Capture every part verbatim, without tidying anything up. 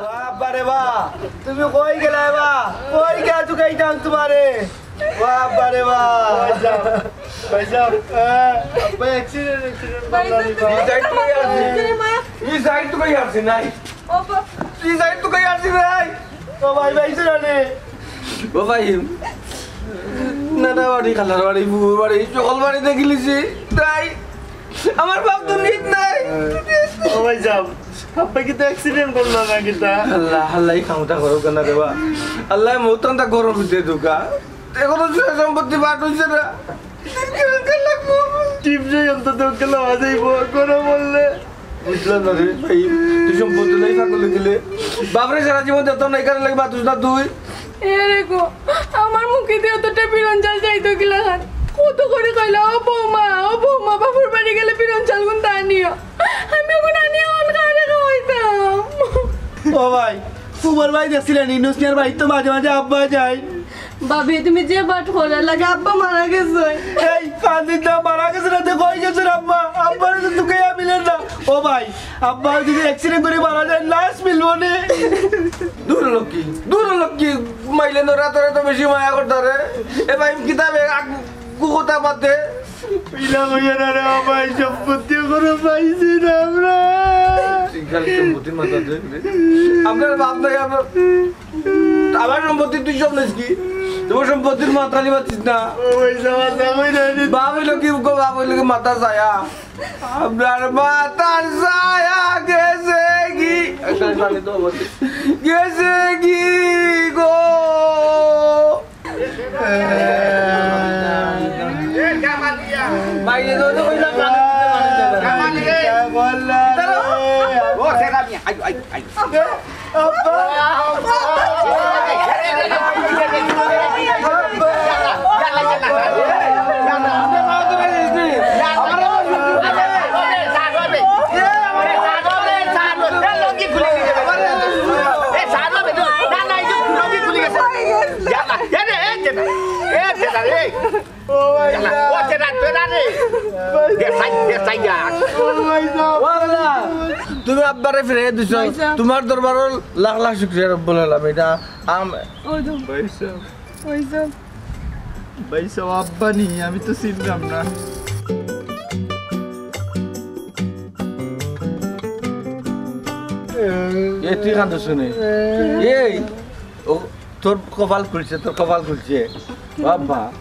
বাবা রে বা, তুমি কই গেলায় বা? কই গেলা তুকাইতাম তুমারে? বাবা রে বা। ভাইসাব, ভাইসাব, হ্যাঁ। আব্বা accident, accident করলা রে বা। ই side তুকাই আরছি। ই side তুকাই আরছি নাই। ও বা- ই side তুকাই আরছি নাই। ও ভাই, ভাই, শুনো রে। ও ভাই, নানা বাড়ি, খালার বাড়ি, ফুফুর বাড়ি, সকল বাড়ি দেখিলিছি। তাই আমার বাপ তো নিত নাই। ও ভাইসাব, আব্বা কিতা accident করলা না কিতা? আল্লাহ, আল্লাহ, ই কামটা করো কেন রে বা? আল্লাহ, মৌতানটা গরম দিতে দুকা। এখনো সয় সম্পত্তি বাট হইছে না। টিপ যাই অন্তত গেলে হওয়া যাইব, গরম বললে। বুঝলাম না রে ভাই, তুই সম্পত্তি লই পাগল হয়ে গেলে। বাপরে সারা জীবন যত নাই কারণ লাগে বাতুস না তুই। এ রে গো, আমার মুখে দিয়ে অতটা পিরন চাল যাইতো কিলা খান। কত করে কইলা, "ও বৌমা, ও বৌমা, বাপর বাড়ি গেলে পিরন চাল গুন তা নিও।" আমি ওগুন আনিয়া অন কারে খাওয়াইতাম। ও ভাই, তোমার ভাই দেখছিলেন, ইনুস মিয়ার ভাই তো মাঝে মাঝে আব্বা যায়। ভাবি, তুমি যে বাট করে লাগে, আব্বা মারা গেছে। এই, কান্দিস না, মারা গেছে না, তো কই গেছে আব্বা? আব্বারে তো তুকাইয়া মিলের না। ও ভাই, আব্বা যদি accident করে মারা যায়, লাশ মিলবো নে। দূর লক্ষ্মী, দূর লক্ষ্মী, মাইলে তো রাতে রাতে বেশি মায়া করতে রে। এ ভাই, কিতাবে আগ-, গুকতা পাতে। ইলা কইয়া না রে বাবা, এই সম্পত্তি করে পাইছি না আমরা। তুই খালি সম্পত্তির মাথা দে। আপনার বাপ নাই, আপনার, আমার সম্পত্তি তুই সব নিস কি? তোমার সম্পত্তির মাথা খালি মাতিস না। ও ভাই, সবার নাম হই না রে। বাপ হইলো কি গো, বাপ হইলো কি মাথা ছায়া? আপনার মাথার ছায়া গেছে কি? গেছে কি গো? বাইরে তো, তো কইলাম না। ও, সেটা আমি, আই, আই, আই। ও ভাই সাহেব। ও আল্লাহ, তুমি আব্বারে ফিরাইয়া দিছো। ভাই সাহেব। তোমার দরবারো লাখ লাখ শুকরিয়া রব্বুল আলামিন। এটা আম- ওই তো। ভাই সাহেব। ভাই সাহেব। ভাই সাহেব, আব্বা নি, আমি তো চিনলাম না। এ, তুই কান্দছ কেনে? এই, ও, তোর কপাল খুলছে, তোর কপাল খুলছে। বাবা,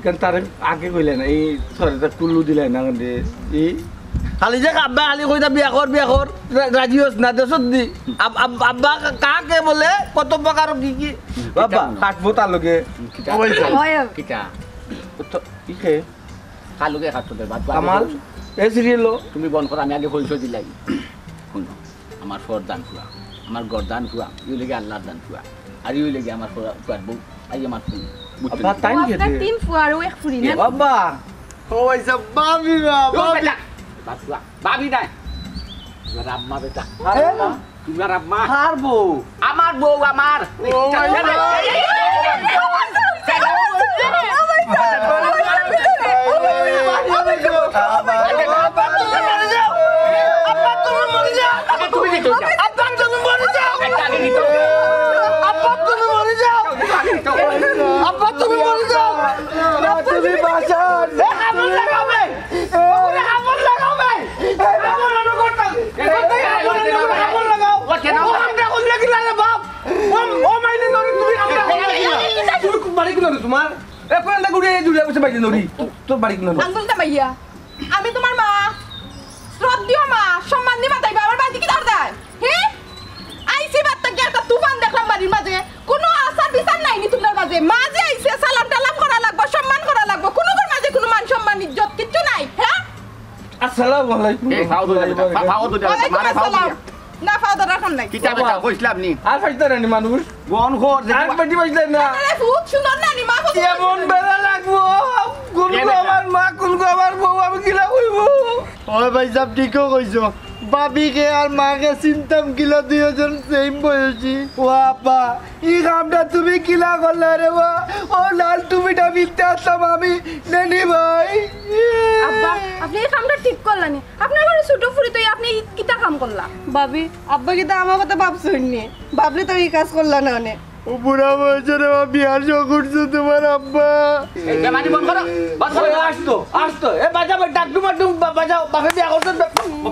কেন তারে আগে কইলে না? এই, তোরে তো কুলু দিলে না, কেন রে? এই, খালি যে আব্বা খালি কইতা, "বিয়া কর, বিয়া কর।" রা-, রাজি হস না, দেশত দি। আব-, আব-, আব্বা কাকে বলে, কত প্রকার কি কি? বাবা, কিতা? কাটবো তার লগে। কিতা? ও ভাই সাহেব। কিতা? ও তো, ই কে? কার লগে কাটতো দে, বাদ, বাদ। কামাল, এ সিরিয়াল লো। তুমি বন্ধ করো, আমি আগে পরিচয় দিলাই। শুনো, আমার ফর দান ফুয়া, আমার গর দান ফুয়া, ইউ লেগে আল্লাহর দান ফুয়া, আর ইউ লেগে আমার ফর-, ফুয়ার বউ, আই আমার ফুয়া। বুঝছো আব্বা, নি? তাই ও, আপনার খেতে? তিন ফুয়া আর ও এক ফুরি না? এ বাবা। ও ভাই সাহেব, ভাবি না, ও ভাবি। বেটা, বাদ ফুয়া, ভাবি নাই। এবার আম্মা বেটা। আরে মা। তুমার আম্মা? কার বউ? আমার বউ, আমার। ও ভাই। আব্বা, তুমি মরে যাও। আগে তুমি দিতে যাও। আব্বা, তুমি মরে যাও। আগে দিতে যাও। আব্বা, তুমি মরে যাও। আব্বা, তুমি মরে যাও। তুমি বাঁচান। এ, কাপড় লাগাও ভাই। ওরে কাপড় লাগাও ভাই। কাপড় লাগাও করতাম। এ, কোথায় কাপড় লাগাও? কাপড় লাগাও। ও, কেন? ও, আমরা কোন লাগি লাগে বাপ? ও, ও মাইনে ধরে তুমি আমরা কোন লাগি লাগে? তুমি বাড়ি কোন তোমার? এ, কোন লাগি উড়ে দূরে বসে বাড়ি ধরি? তোর বাড়ি কোন? আঙ্গুল দাবাইয়া। আমি তোমার মা। শ্রদ্ধেয় মা, সম্মান দিয়ে মাতাইবা। আমার বাড়িতে কি দরকার? হে? আইছি বাদ থাকি একটা তুফান দেখলাম বাড়ির মাঝে। কোনো আচার বিচার নাই নি তোমরার মাঝে। মা যে আইছে, সালাম টালাম করা লাগবো, সম্মান করা লাগবো। কোনো ঘর মাঝে কোনো মান সম্মান ইজ্জত কিচ্ছু নাই, হ্যাঁ? আসসালামু আলাইকুম। এই, ফাও ধরে, ফাও, ফাও ধরে, ওয়ালাইকুম মারে ফাও আসসালাম। ধরে। না, ফাও ধরার কাম নাই। কিতা বেটা, কইছিলাম নি? আর পাইতা না নি মানুষ? বন ঘর, যে আর বেটি পাইতা না। আরে, ফুট সুন্দর না নি, মা ফুট সুন্দর। এমন বেলা লাগবো, কোন গো আমার মা, কোন গো আমার বউ, আমি কিলা কইবো? ওই ভাই সাহেব, ঠিকও কইছো। ভাবিকে আর মাকে চিনতাম কিলা, দুইজন সেম বয়সী। ও আপা, ই কামটা তুমি কিলা করলা রে বা? ও লাল টুপিটা পিনতে আসতাম আমি, নেনি ভাই। আব্বা, আপনি এই কামটা ঠিক করলেন। আপনার ঘরে ছোট ফুরি তো, আপনি কিতা কাম করলা। ভাবি, আব্বা কিতা আমার কথা ভাবছইন নি? ভাবলে তো ই কাজ করলা না অনে। ও বুড়া বয়সে রে বাবা, বিয়ার শখ উঠছে তোমার আব্বা। এই বেমানি বন্ধ করো, বন্ধ করো। ওই আসতো, আসতো। এ বাজাও, ওই ডাকডুম মাকডুম বা-, বাজাও, বাপে বিয়া করছে।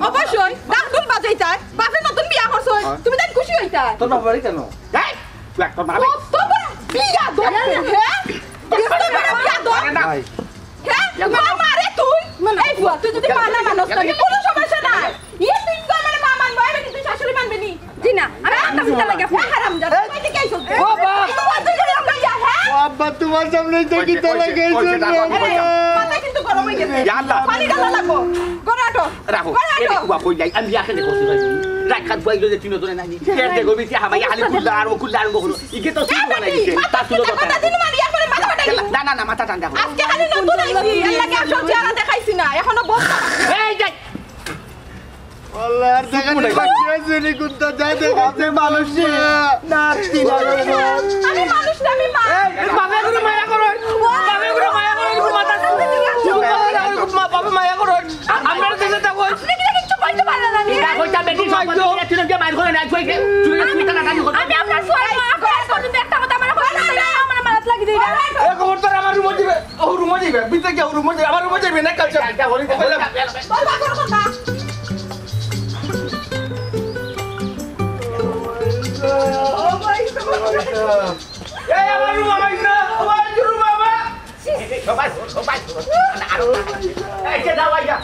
অবশ্যই, ডাকডুম বাজাইতায়। বাপে নতুন বিয়া করছে, তুমি তাই খুশি হইতায়। তোর বাপ বাড়ি কেন? এই, তুই একটা ভালো কত বড় বিয়া দোষ, হ্যাঁ? কত বড় বিয়া দোষ? ভাই। হ্যাঁ? তোমার মারে তুই? এই বুয়া, তুই যদি মা না মানস, তাহলে কোনো সমস্যা নাই। ইয়ে তুই তো আমার মা মানবো, এবার তুই শাশুড়ি মানবি নি? জি না, আমি মানতাম কিতা লাগি আপনি? হ্যাঁ, হারামজাদা, তুই এদিকে আইসো। ও বাপ! তুই বলতে গেলে আমরা যা, হ্যাঁ? ও আব্বা, তোমার সামনেই তো ওই যে, কিতা ওই যে, লাগাইছো ওই যে, রে দেখো, আব্বা। ওই যে। মাথা কিন্তু গরম হয়ে গেছে। ইয়া আল্লাহ। পানি ঢালা লাগবো। ঘরে আটো। রাখো, ঘরে এ আটো। দেখো, বাপ, ওই যাই, আমি ইয়াকে দেখো, রাত খান ফুয়াই লইলে তিন জনে নাই। এর দেখো, বিটি হামাই আলি কুল্লা আর ও কুল্লা আর বকলো। ইকে তো এই চুল বানাই বেটি, দিছে, মাথা তার চুলও দরকার কথা নাই। দিন মারি, এরপরে মাথা ফাটাই দিন। না, না, না, মাথা ঠান্ডা করো। আজকে খালি নতুন আইছি, এর লাগি আসল চেহারা দেখাইছি না, এখনো বউ। এই যাই। আল্লাহ, আর দেখা নেই, বাকি আছে নি কোনটা? যা দেখা আপনি মানুষ নি। না, তিন হাজার। আমি মানুষ না, আমি মা। এই, বাপে করে মায়া করো। বাপে করে মায়া করো, এরকম মাথা। বাপে মায়া করো। আমরা দেশে থাকো। আপনি কিনা কিচ্ছু কইতে পারলেন না, নি? না, কইতা বেটি, সব কথা তুই তুই কে মার করে না, তুই কে? তুই তুই টানা টানি করো। আমি আপনার সোয়াল মা, আপনার কোনদিন একটা কথা আমার কইতে না, আমার মারাত লাগি দেই। এ খবর তোর আমার রুমে দিবে। ও রুমে যাইবে, ভিতরে গিয়া রুমে যাইবে, আমার রুমে যাইবে না, কালকে। একটা হলি তো হইলাম। বাবা, করো কথা। এই, আমার রুম, আমার রুম, আমার রুম, বাবা। সবাই, সবাই, আরো, এই, যে দাও, আইয়া।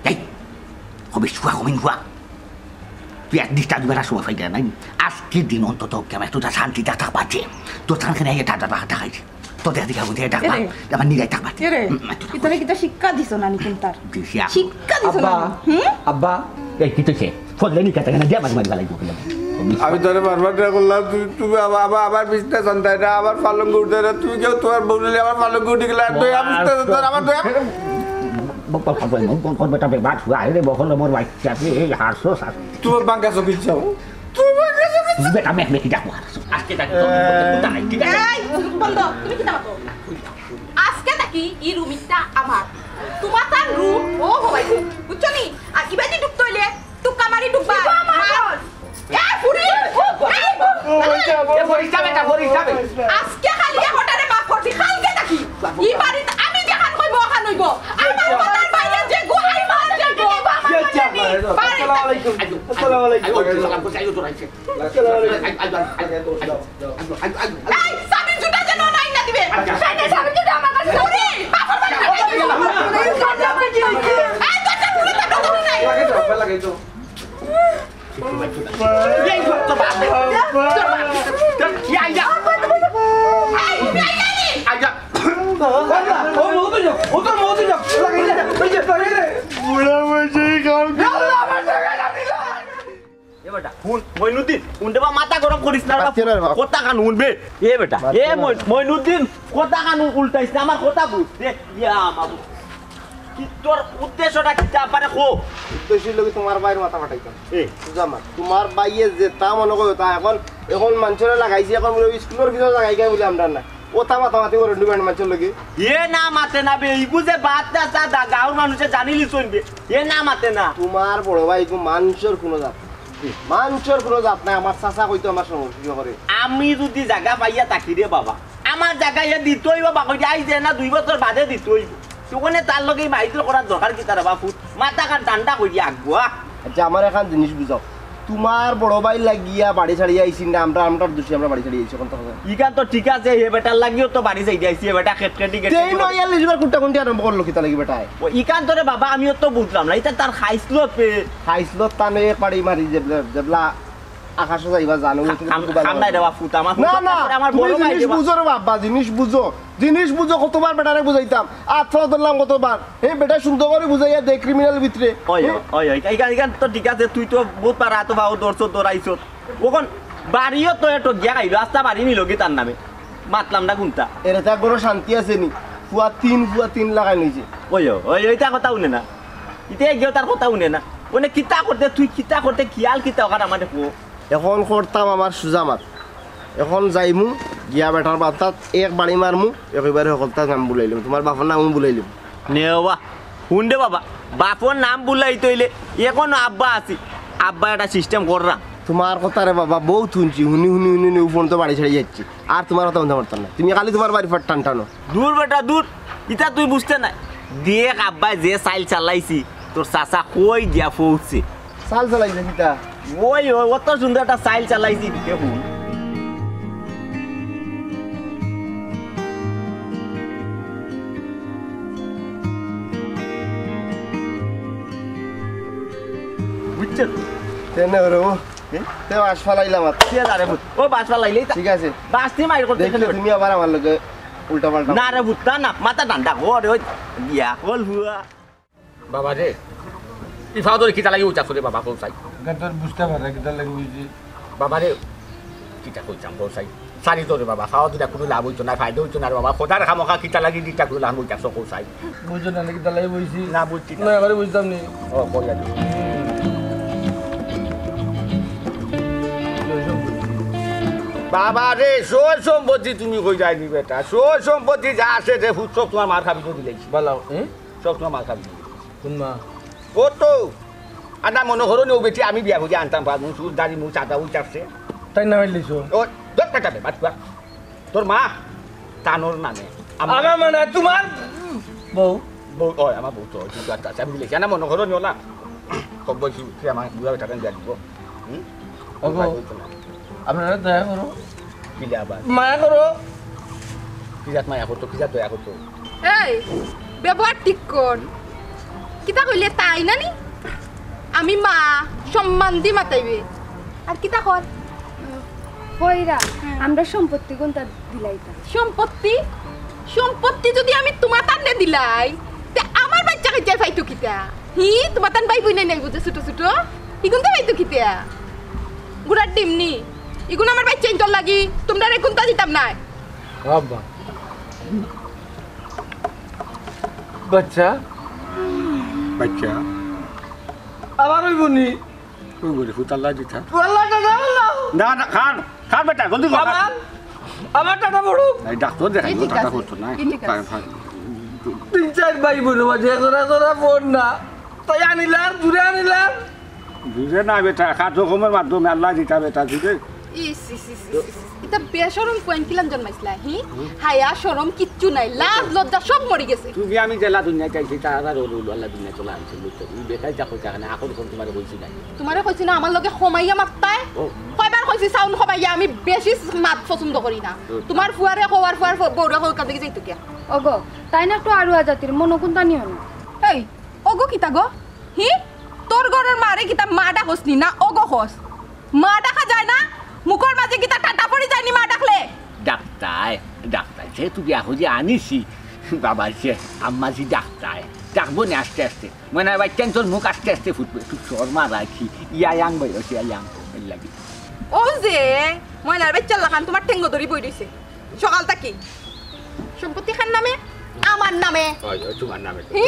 এই, কবি শুয়া, কমিন শুয়া। তুই এক দিকটা দুবার সময় পাইলে নাই। আজকের দিন অন্তত কেমন একটু শান্তিতে থাকবা যে। তোর থান কেন এটা ডাকা খাইছে। তোর দেখা দেখা বুঝে ডাকবা। এরে। আমার নিরাই থাকবা। এরে, হুম, একটু থাকবা। ইতারে কিতা শিক্ষা দিছো না নি কোনটার? দিছি, আ-, শিক্ষা দিছো না আব্বা, নি? হুম? আব্বা। এই কি তো সে? ফলে নি কথা কেন? দিয়া মাঝে মাঝে গালাই দিও। আমি তোরে বারবার ট্রাই করলাম, তুই, তুমি আবার, আবার, আবার বিছনা জানতায় না, আবার পালঙ্গ উঠতে না, তুমি কেউ তোমার বউ নিলে আবার পালঙ্গ উঠে গেলে, আর দয়া বিছনা জানতায় না, আমার দয়া। বকল খাবে, বকল খাবে, তবে বাদ হুয়া, আরে বকল মোর বাইক চাপে, এই হারসো, হারসো। তোমার বাঙ্কা চোখে চাও। তোমার বাঙ্কা চোখে চাও। বেটা, মেঘ মেঘি ডাকো, হারসো। আজকে ডাকো, তো, তো, তো, নাই, ঠিক আছে? এই, বন্ধ, তুমি কিতা মাতো? আজকে থাকি ই রুম ইটা আমার। তোমার তার রুম, ও হবাই, বুঝছো নি? আর ইবাদি ঢুকতে হইলে টুক্কা মারি ঢুকবা। ইবা আমার ঘর। এ, ফুরি! ও, ও, ও, এ, ফরিস্তা বেটা, ফরিস্তা বেটা। আজকে খালি এ হঠাৎ মাফ করছি, কালকে থাকি। ই বাড়িত আমি যেখান কইবো, ওখান হইবো। আমার কথার বাইরে যে গু, আই মার যে গু। বাড়ি আসসালামু আলাইকুম। আসসালামু আলাইকুম। আইও, আইও, আইও, আইও, আইও, আইও। এই, চাবি জুটা যেন নাই না দিবে। আচ্ছা। সেই যে চাবি জুটা আমার কাছে। ওরে, বাপর বাড়ি। এই, দরজা খুলে তো ঢুকুন নাই। এই, তোর বাপ। এই, এই, এই। আইয়া। ও, মৌত যাও, ও তো মৌত যাও। বুড়া বয়সে এই কাম। এ বেটা, হুন, মইনুদ্দিন, হুন রে বা, মাথা গরম করিস না, বাচ্চারা বাপ। কথা কান হুন বে। এ বেটা, বাচ্চারা এ মই-, বাপ। মইনুদ্দিন, কথা কান উল্টাইস না, আমার কথা বুঝ। দেখ, ইয়া মাবু। কি তোর উদ্দেশ্যটা কিতা, আমারে কো। উদ্দেশ্য হইলো কি, তোমার ভাইর মাথা ফাটাইতাম। এ। বুঝা আমার, তোমার ভাইয়ে যেতা মনে করো তা। এখন, এখন মানষরে লাগাইছি, এখন বলে স্কুলের ভিতরে লাগাই কেন বলে আমরা না। ওতা মাতামাতি করে, ডিমান্ড মানষর লগে। এ না মাতে না বে, ইগু যে বাত না চা দা, গাঁওর মানুষে জানিলি চলবে। এ না মাতে না। তোমার বড় ভাই, ইগু মানষর কোনো জাত নাই। মানষর কোনো জাত নাই, আমার চাচা কইতো আমার সমস্যা করে। আমি যদি জাগা পাইয়া থাকি রে বাবা, আমার জাগা ইয়া দিতই বাবা, কই আইজ না দুই বছর বাদে দিতই। তখনে তার লগে মাইদুর করার দরকার কিতা রে বাপু? মাথা খান ঠান্ডা করিয়া আগুয়া। আচ্ছা, আমার এখন জিনিস বুঝাও। তোমার বড় ভাই লাগিয়া বাড়ি ছাড়িয়া আইছি না, আমরা, আমরার দোষী, আমরা বাড়ি ছাড়িয়া আইছি, কোন কথা? ইখান তো ঠিক আছে, হে বেটার লাগিও তো বাড়ি ছাড়িয়া আইছি, হে বেটা খেটখেটি খেটখেটি তেই করে। নয়, ইয়ার লিজবার কুট্টা কুট্টি আরম্ভ করলো কিতা লাগি বেটায়? ও, ইখান তো রে বাবা, আমি অত বুঝলাম না, ইটা তার খাইছলত পে। খাইছলত তানে এক বাড়ি মারি যেবলা, যেবলা আকাশো যাইবা জানো, তুমি খাম-, খুব ভালো খাম নাই রে বাবা। বাপু, আমার না, হুজুর না, তারপরে আমার তুমি বড় ভাই জিনিস রে বাবা। বুঝো রে বাবা, জিনিস বুঝো। জিনিস বুঝো, কতবার বেটারে বুঝাইতাম, আত ফাও ধরলাম কতবার। এই বেটা সুন্দর করে বুঝাইয়া দে ক্রিমিনাল ভিতরে। ওই, ওই, ওই, ইখান, ইখান তো ঠিক আছে, তুই তো বহুত পারা তো পাও ধরছো, ধরাইছো। ওখান বাড়িও তো এটো গিয়া খাইলো, আস্তা বাড়ি নিল কি তার নামে? মাতলাম না কুনটা? এরে তা ঘরো শান্তি আছে নি? ফুয়া তিন, ফুয়া তিন লাগাই নিছে। ওই, ওই, ওই, ইতা কথা হুনে না। ইতে গিয়ে তার কথা হুনে না। মানে কিতা করতে, তুই কিতা করতে, খিয়াল কিতা ওখানে আমারে কো। এখন করতাম আমার সুজা মাত। এখন যাইমু, গিয়া বেটার বাতাত এক বাড়ি মারমু, একেবারে হকলতা নাম বুলাইলাম। তোমার বাপর নামও বুলাইলাম। নেওয়া। হুন দে বাবা, বাপর নাম বুলাইতে অইলে এখনো আব্বা আছি। আব্বা একটা সিস্টেম কররা। তোমার কথা রে বাবা, বউত হুনছি, হুনি, হুনি, হুনি, হুনি, ও ফোন তো বাড়ি ছাড়ি যাচ্ছি। আর তোমার কথা হুনতে পারতাম না। তুমি খালি তোমার বাড়ির ফাট টান টানো। দূর বেটা, দূর। ইতা তুই বুঝতে নাই। দেখ আব্বায় যে চাইল চালাইছি, তোর চাচা কই গিয়া পৌঁছে। চাল চালাইছে কিতা? ওই, ওই, অত সুন্দর একটা চাইল চালাইছি, দেখুন। বুঝছো তো? তেনে ওরে ও। হ্যাঁ? তে বাঁশ ফালাইলাম আর। কে জানে ভূত? ও বাঁশ ফালাইলেই তা-, ঠিক আছে। বাঁশ দিয়ে মাইর করতে দেখলে খেলে। তুমি আবার আমার লগে উল্টা পাল্টা। না রে ভূত, না, না, মাথা ঠান্ডা কর, ওই বিয়া কল হুয়া। বাবা রে, ই ফাও ধরে কিতা লাগি উঠা করে বাবা, কোন চাই? গাতর বুঝতে পারে, কিতা লাগি বুঝছি। বাবা রে, কিতা কইতাম, কোন চাই? সারি ধরে বাবা, ফাও ধরে কোনো লাভ হইতো না, ফায়দা হইতো না রে বাবা। খোদার খামোখা কিতা লাগি দিতা করে লাভ হইতা, কোন চাই? বুঝছো না, কিতা লাগি বুঝছি? না, বুঝছি না। না, এবারে বুঝতাম নি। ও, কই আর? বাবা রে, সয় সম্পত্তি তুমি কই যায়নি বেটা? সয় সম্পত্তি যা আছে, যে ফুট সব তোমার মার খাবি তো দিলেছি। বালাও, এ? সব তোমার মার খাবি। কোন মা? ও তো, আর না মনে করো নি, ও বেটি আমি বিয়া করে আনতাম পারবো, চুল দাড়ি মুখ চাঁদা উঠে আসছে। তাই না হইলিস? ও, ধর বেটা রে, বাদ কর। তোর মা, তানোর নামে। আমার আমার মানে তোমার বউ? বউ, ওই আমার বউ তো, কিন্তু আচ্ছা, আচ্ছা, আমি বলেছি, না মনে করো নি ওলা। খুব বলছি, তুই আমার বুড়া বেটাকে বিয়া দিব। হুম? ওগো। আপনারা দয়া করো। কিলা আবার? মায়া করো। কি জাত মায়া করতো, কি জাত দয়া করতো? এই, ব্যবহার ঠিক কর। কিতা কইলে তাই না নি? আমি মা, সম্মান দি মাতাইবে। আর কিতা কর? কইরা, হ্যাঁ। আমরা সম্পত্তি কোনটা দিলাইতা? সম্পত্তি? সম্পত্তি যদি আমি তোমার তান্ডে দিলাই, তে আমার বাচ্চা কাচ্চায় পাইতো কিতা? হি, তোমার তান ভাই বইন নাই বুঝে ছোট ছোট? ইগুন তো পাইতো কিতা? গুড়ার ডিম নি? ইগুন আমার বাচ্চা ইন্তর লাগি, তোমরা রে কোনটা দিতাম না। আব্বা। বাচ্চা? বাচ্চা? আবার ওই বনি? ওই বনি, ফুতাল্লা দিতা। আল্লাহ দাদা, আল্লাহ। না, না, খান, খান বেটা, জলদি কর, খান। আমার, আমার টাটা বড়। এই ডাক্তার দেখাই, জি, ঠিক টাটা আছে। করতো না। জি, ঠিক আছে। খান, খান। তিন চার ভাই বোন মাঝে জোড়া জোড়া ফোন না। তাই আনিলার, দূরে আনিলার। বুঝে না বেটা, কার্যক্রমের মাধ্যমে আল্লাহ দিতা বেটা, বুঝে? ইস, ইস, ইস, ইস, ইস। ইতা বেশরম পয়েন্ট কিলান জন্মাইছলা, হি? হুম। হায়া, শরম কিচ্ছু নাই, লাজ, লজ্জা সব মরি গেছে। তুমি আমি জেলা দুনিয়া চাইছি, তা আবার ওর ওর আল্লাহ দুনিয়া চলে আনছে, বুঝছো? তুমি বেকার যা কইছো এখানে, এখন কোন তোমারে কইছি নাই। তোমারে কইছি না, আমার লগে কমাইয়া মাততায়? ও। কয়বার কইছি সাউন্ড কমাইয়া, আমি বেশি মাত পছন্দ করি না। ও। তোমার ফুয়ারে কও আর ফুয়ার ফ-, বউরে কও, কান দেখি যাইতো কিয়া? ওগো, তাই না একটু আরুয়া জাতির, মনো কোনটা নিও না। এই, ওগো কিতা গো? হি? তোর ঘরর মারে কিতা মা ডাকস নি না ওগো কস? মা ডাকা যায় না? মুখর মাঝে কিতা টাটা পড়ি যায়নি মা ডাকলে? ডাকতায়, ডাকতায়। সে তুই এখন যে আনিছি, বাবা সে আম্মাজি ডাকতায়। ডাকবো নে আস্তে আস্তে। ময়নার বাইচ্চান তোর মুখ আস্তে আস্তে ফুটবো। একটু শর্মা রাখি। ইয়া ইয়াং বয়স, ইয়া ইয়াং। এর লাগি। ও যে, ময়নার বাইচ্চার লাখান তোমার ঠেঙ্গো ধরি বই রইছে। সকাল থাকি। সম্পত্তি কার নামে? আমার নামে। ওই, ওই, তোমার নামে। হি?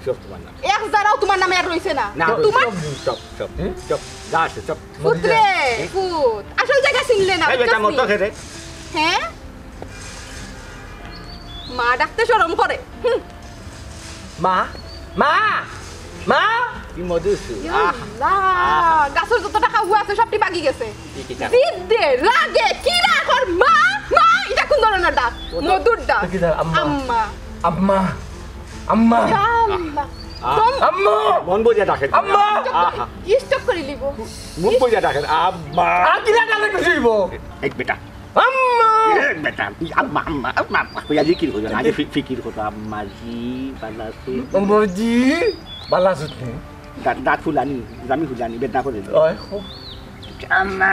সব তোমার নামে। এক জারাও তোমার নামে আর রইছে না। না, তোমার সব, সব, সব, হুম? সব, যা আছে, সব। পুত্রে, হুম? পুত। আসল জায়গা চিনলে না, এই বেটা, বুঝছস মতো নি? খেতে। হ্যাঁ? মা ডাকতে শরম করে। হুম। মা, মা, মা। কি মধুর সুর। ইয়া আহ, আল্লাহ, আহ। গাছের যত টাকা হুয়া আছে সবটি ভাগি গেছে। কি, কি টাকা? জিদ্দে, রাগে, কি রাগ ওর মা, মা, এটা কোন ধরনের ডাক? ও তো মধুর ডাক। তো কি ডাক? আম্মা। আম্মা। আম্মা, আম্মা। আম্মা। ইয়া আল্লাহ। আহ। দম আম্মা। মন বুঝে ডাকেন। আম্মা। আহা। স্টক করে নিব। মুখ বুঝে ডাকেন। আম্মা। আর কি ডাক ডাকলে খুশি হইব? এক বেটা। আম্মা। এ, বেটা, তুই আম্মা, আম্মা, আম্মা, আম্মা, তুই আজ কি করবি? আজ ফি-, ফিকির করতো, আম্মা জি, বালা আছি। আম্মা জি, বালা আছি নি? দাঁত, দাঁত ফুলানি, জামি ফুলানি, বেদনা করে দিল। ওই, ও। আম্মা।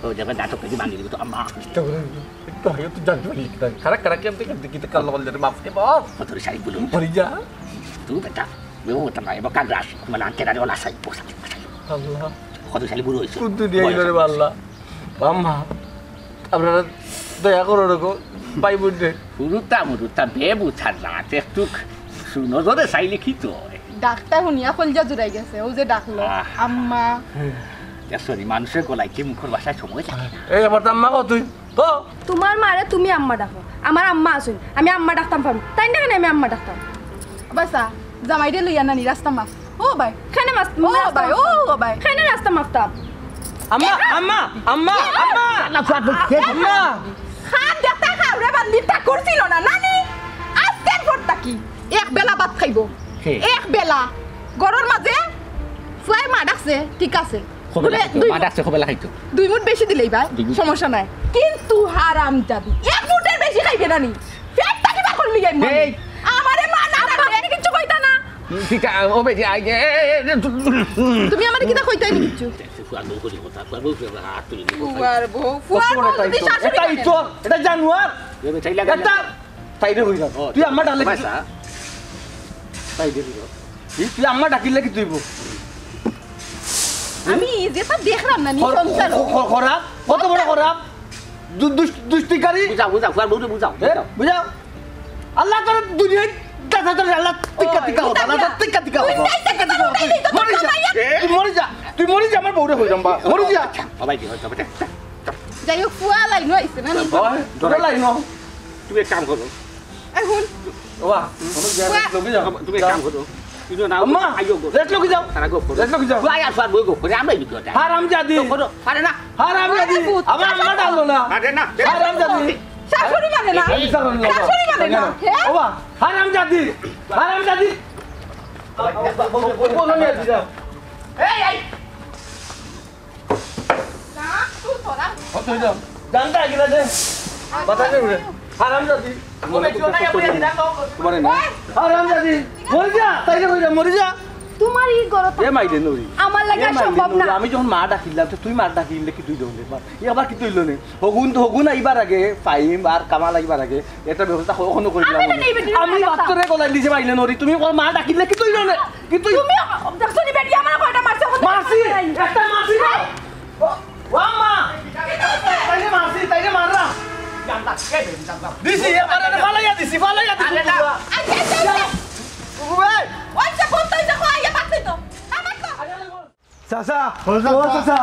ও, দেখো, দাঁত তো কেটে ভাঙি দিল তো, আম্মা। তো, তো, তো জানতে পারলি কি তাই? খারাপ, খারাপ, কেমন থেকে, দেখি তো কাল বল, মাফ কে বাপ। কত শাড়ি বলুন। পরি যা। তুই বেটা, ও তো নাই, এবার কাল রাস, মানে, আনতে রানি ওলা শাড়ি, পোশাক, পোশাক। আল্লাহ। কত শাড়ি বুড়ো হয়েছে। কোন দুনিয়া বয়স গেল রে হয়েছে। আল্লাহ? আম্মা, আপনারা দয়া করো রকম, ভাই বোনরে। হুরুতা মুরুতা বেবুঝা জাত, একটু সুনজরে চাইলে কি তো হয়? ডাকটা হুনিয়া কলজা জুড়াই গেছে, ও যে ডাকলো, আহ। আম্মা। ইয়া, সরি, মানুষের গলাইতে মুখর ভাষায় সময় লাগে না। এই, আমার তো আম্মা কও তুই, কও। তোমার মারে তুমি আম্মা ডাকো, আমার আম্মা আছইন, আমি আম্মা ডাকতাম পারমু, তাইন ডাকে না আমি আম্মা ডাকতাম। বাসা, জামাইরে লইয়া নানি রাস্তা মাফ। ও ভাই। কেনে মাফ-, ও রাস্তা ভাই, মাফ-, ও ভাই। কেনে রাস্তা মাফতাম? আম্মা, আম্মা, আম্মা, আম্মা। আল্লাহ আকবার, কে? আম্মা। খান দেখতা খাওরে বান্দি তা করছিল না, নানি? আজকের পর থাকি এক বেলা ভাত খাইবো। কে? এক বেলা। ঘরর মাঝে ফুয়ায় মা ডাকছে, ঠিক আছে। কবেলা বুলে খাইতো? দুই মা ডাকছে, কবেলা খাইতো? দুই মুঠ বেশি দিলেই ভাই, দুই মুঠ। সমস্যা নাই। কিন্তু হারাম যাবি। এক মুঠের বেশি খাইবে না নি। পেট থাকি বার করলি এই মুঠ। এই। আমারে মা না ডাকলে আপনি কিচ্ছু কইতা না। ঠিক আছে, ও বেটি, আই, এ, এ, এ, তুমি আমারে কিতা কইতায় নি কিচ্ছু? ফুয়ার বউ করি কথা, ফুয়ার বউ করি কথা, হাত তুলি নি। ফুয়ার বউ, ফুয়ার বউ যদি শাশুড়ি এটা মানে। ইতর, এটা জানোয়ার। এ বেটা, এই লাগা এটা তাইরে কইলাম। ও, তুই আম্মা ডাকলে কি? পয়সা। তাইরে কইলাম। এই তুই আম্মা ডাকিলে কি তুইব? আমি যেটা দেখলাম না, নি খর-, সংসার। খ-, খ-, খরাপ? কত বড় খরাপ? দু-, দুষ-, দুষ্টিকারী? বুঝাও, বুঝাও, ফুয়ার বউরে বুঝাও, এ, বুঝাও। বুঝাও। আল্লাহ তোর দুনিয়ায় দেখা তোর আল্লাহ টিকা টিকা হবে, আল্লাহ টিকা টিকা হবে। মরি যা, তুই মরি যা, তুই মরি যা, আমার বউরে কইলাম বা, মরি যা। বাবা, কি হয়, বাবা, যাই হোক, ফুয়া লাইনও আইছে না, নি? ওই, তোরা লাইনও। তুমি এক কাম করো। এই হুন। ওয়া, তুমি এক কাম করো। তুমি না, আম্মা, আইও গো। রেট লোকে যাও। তারা গো করো। রেট লোকে যাও। ফুয়া আর ফুয়ার বউ গো করে, আমরাই বিক্রি করতে। হারামজাদি। তো করো, পারে না। হারামজাদি। আরে পুত, আমার আম্মা ডাকলো না। আরে না। হারামজাদি। শাশুড়ি মানে না। এই বিচার হলো না। শাশুড়ি মানে না। হে? ওবা, হারামজাদি। হারামজাদি। বলো নিয়ে দিলাম। এই, এই। না, তুই তোরা। কত হইল? জানটা আগে না যে। বাতাসে উড়ে। হারামজাদি। তোমার এই না। হারামজাদি। মরি যা। তাইরে কইরা মরি যা। তোমার ই গরত এ মাইলে নরি। আমার লাগি এ মাইলে সম্ভব নরি। না। আমি যখন মা ডাকিলাম, তো তুই মা ডাকিলে কি তুই দৌড়ে মা? এ আবার কি তুইল নে? হগুন, হগুন আইবার আগে, ফাইম আর কামাল আইবার আগে, একটা ব্যবস্থা কখনো করিলাম আমি না। আমি বাচ্চারে গলায় নিচে মাইলে নরি। তুমি ওর মা ডাকিলে কি তুইল নে? কি তুই তুমি দেখছো নি বেটি আমার কয়টা মারছে, ওখান থেকে মারছি। মারছে নাই। একটা মারছি না। ও, ও মা। তাইরে মারছি, তাইরে মারলাম। দিছি, এবারে ফালাইয়া দিছি, ফালাইয়া দিছি। আরে না। আচ্ছা, আচ্ছা, আচ্ছা। ওই যে বলতো, ওই যে কয়, ইয়ে পাচ্ছি তো। আমার তো। চাচা, ও ও চাচা। চাচা।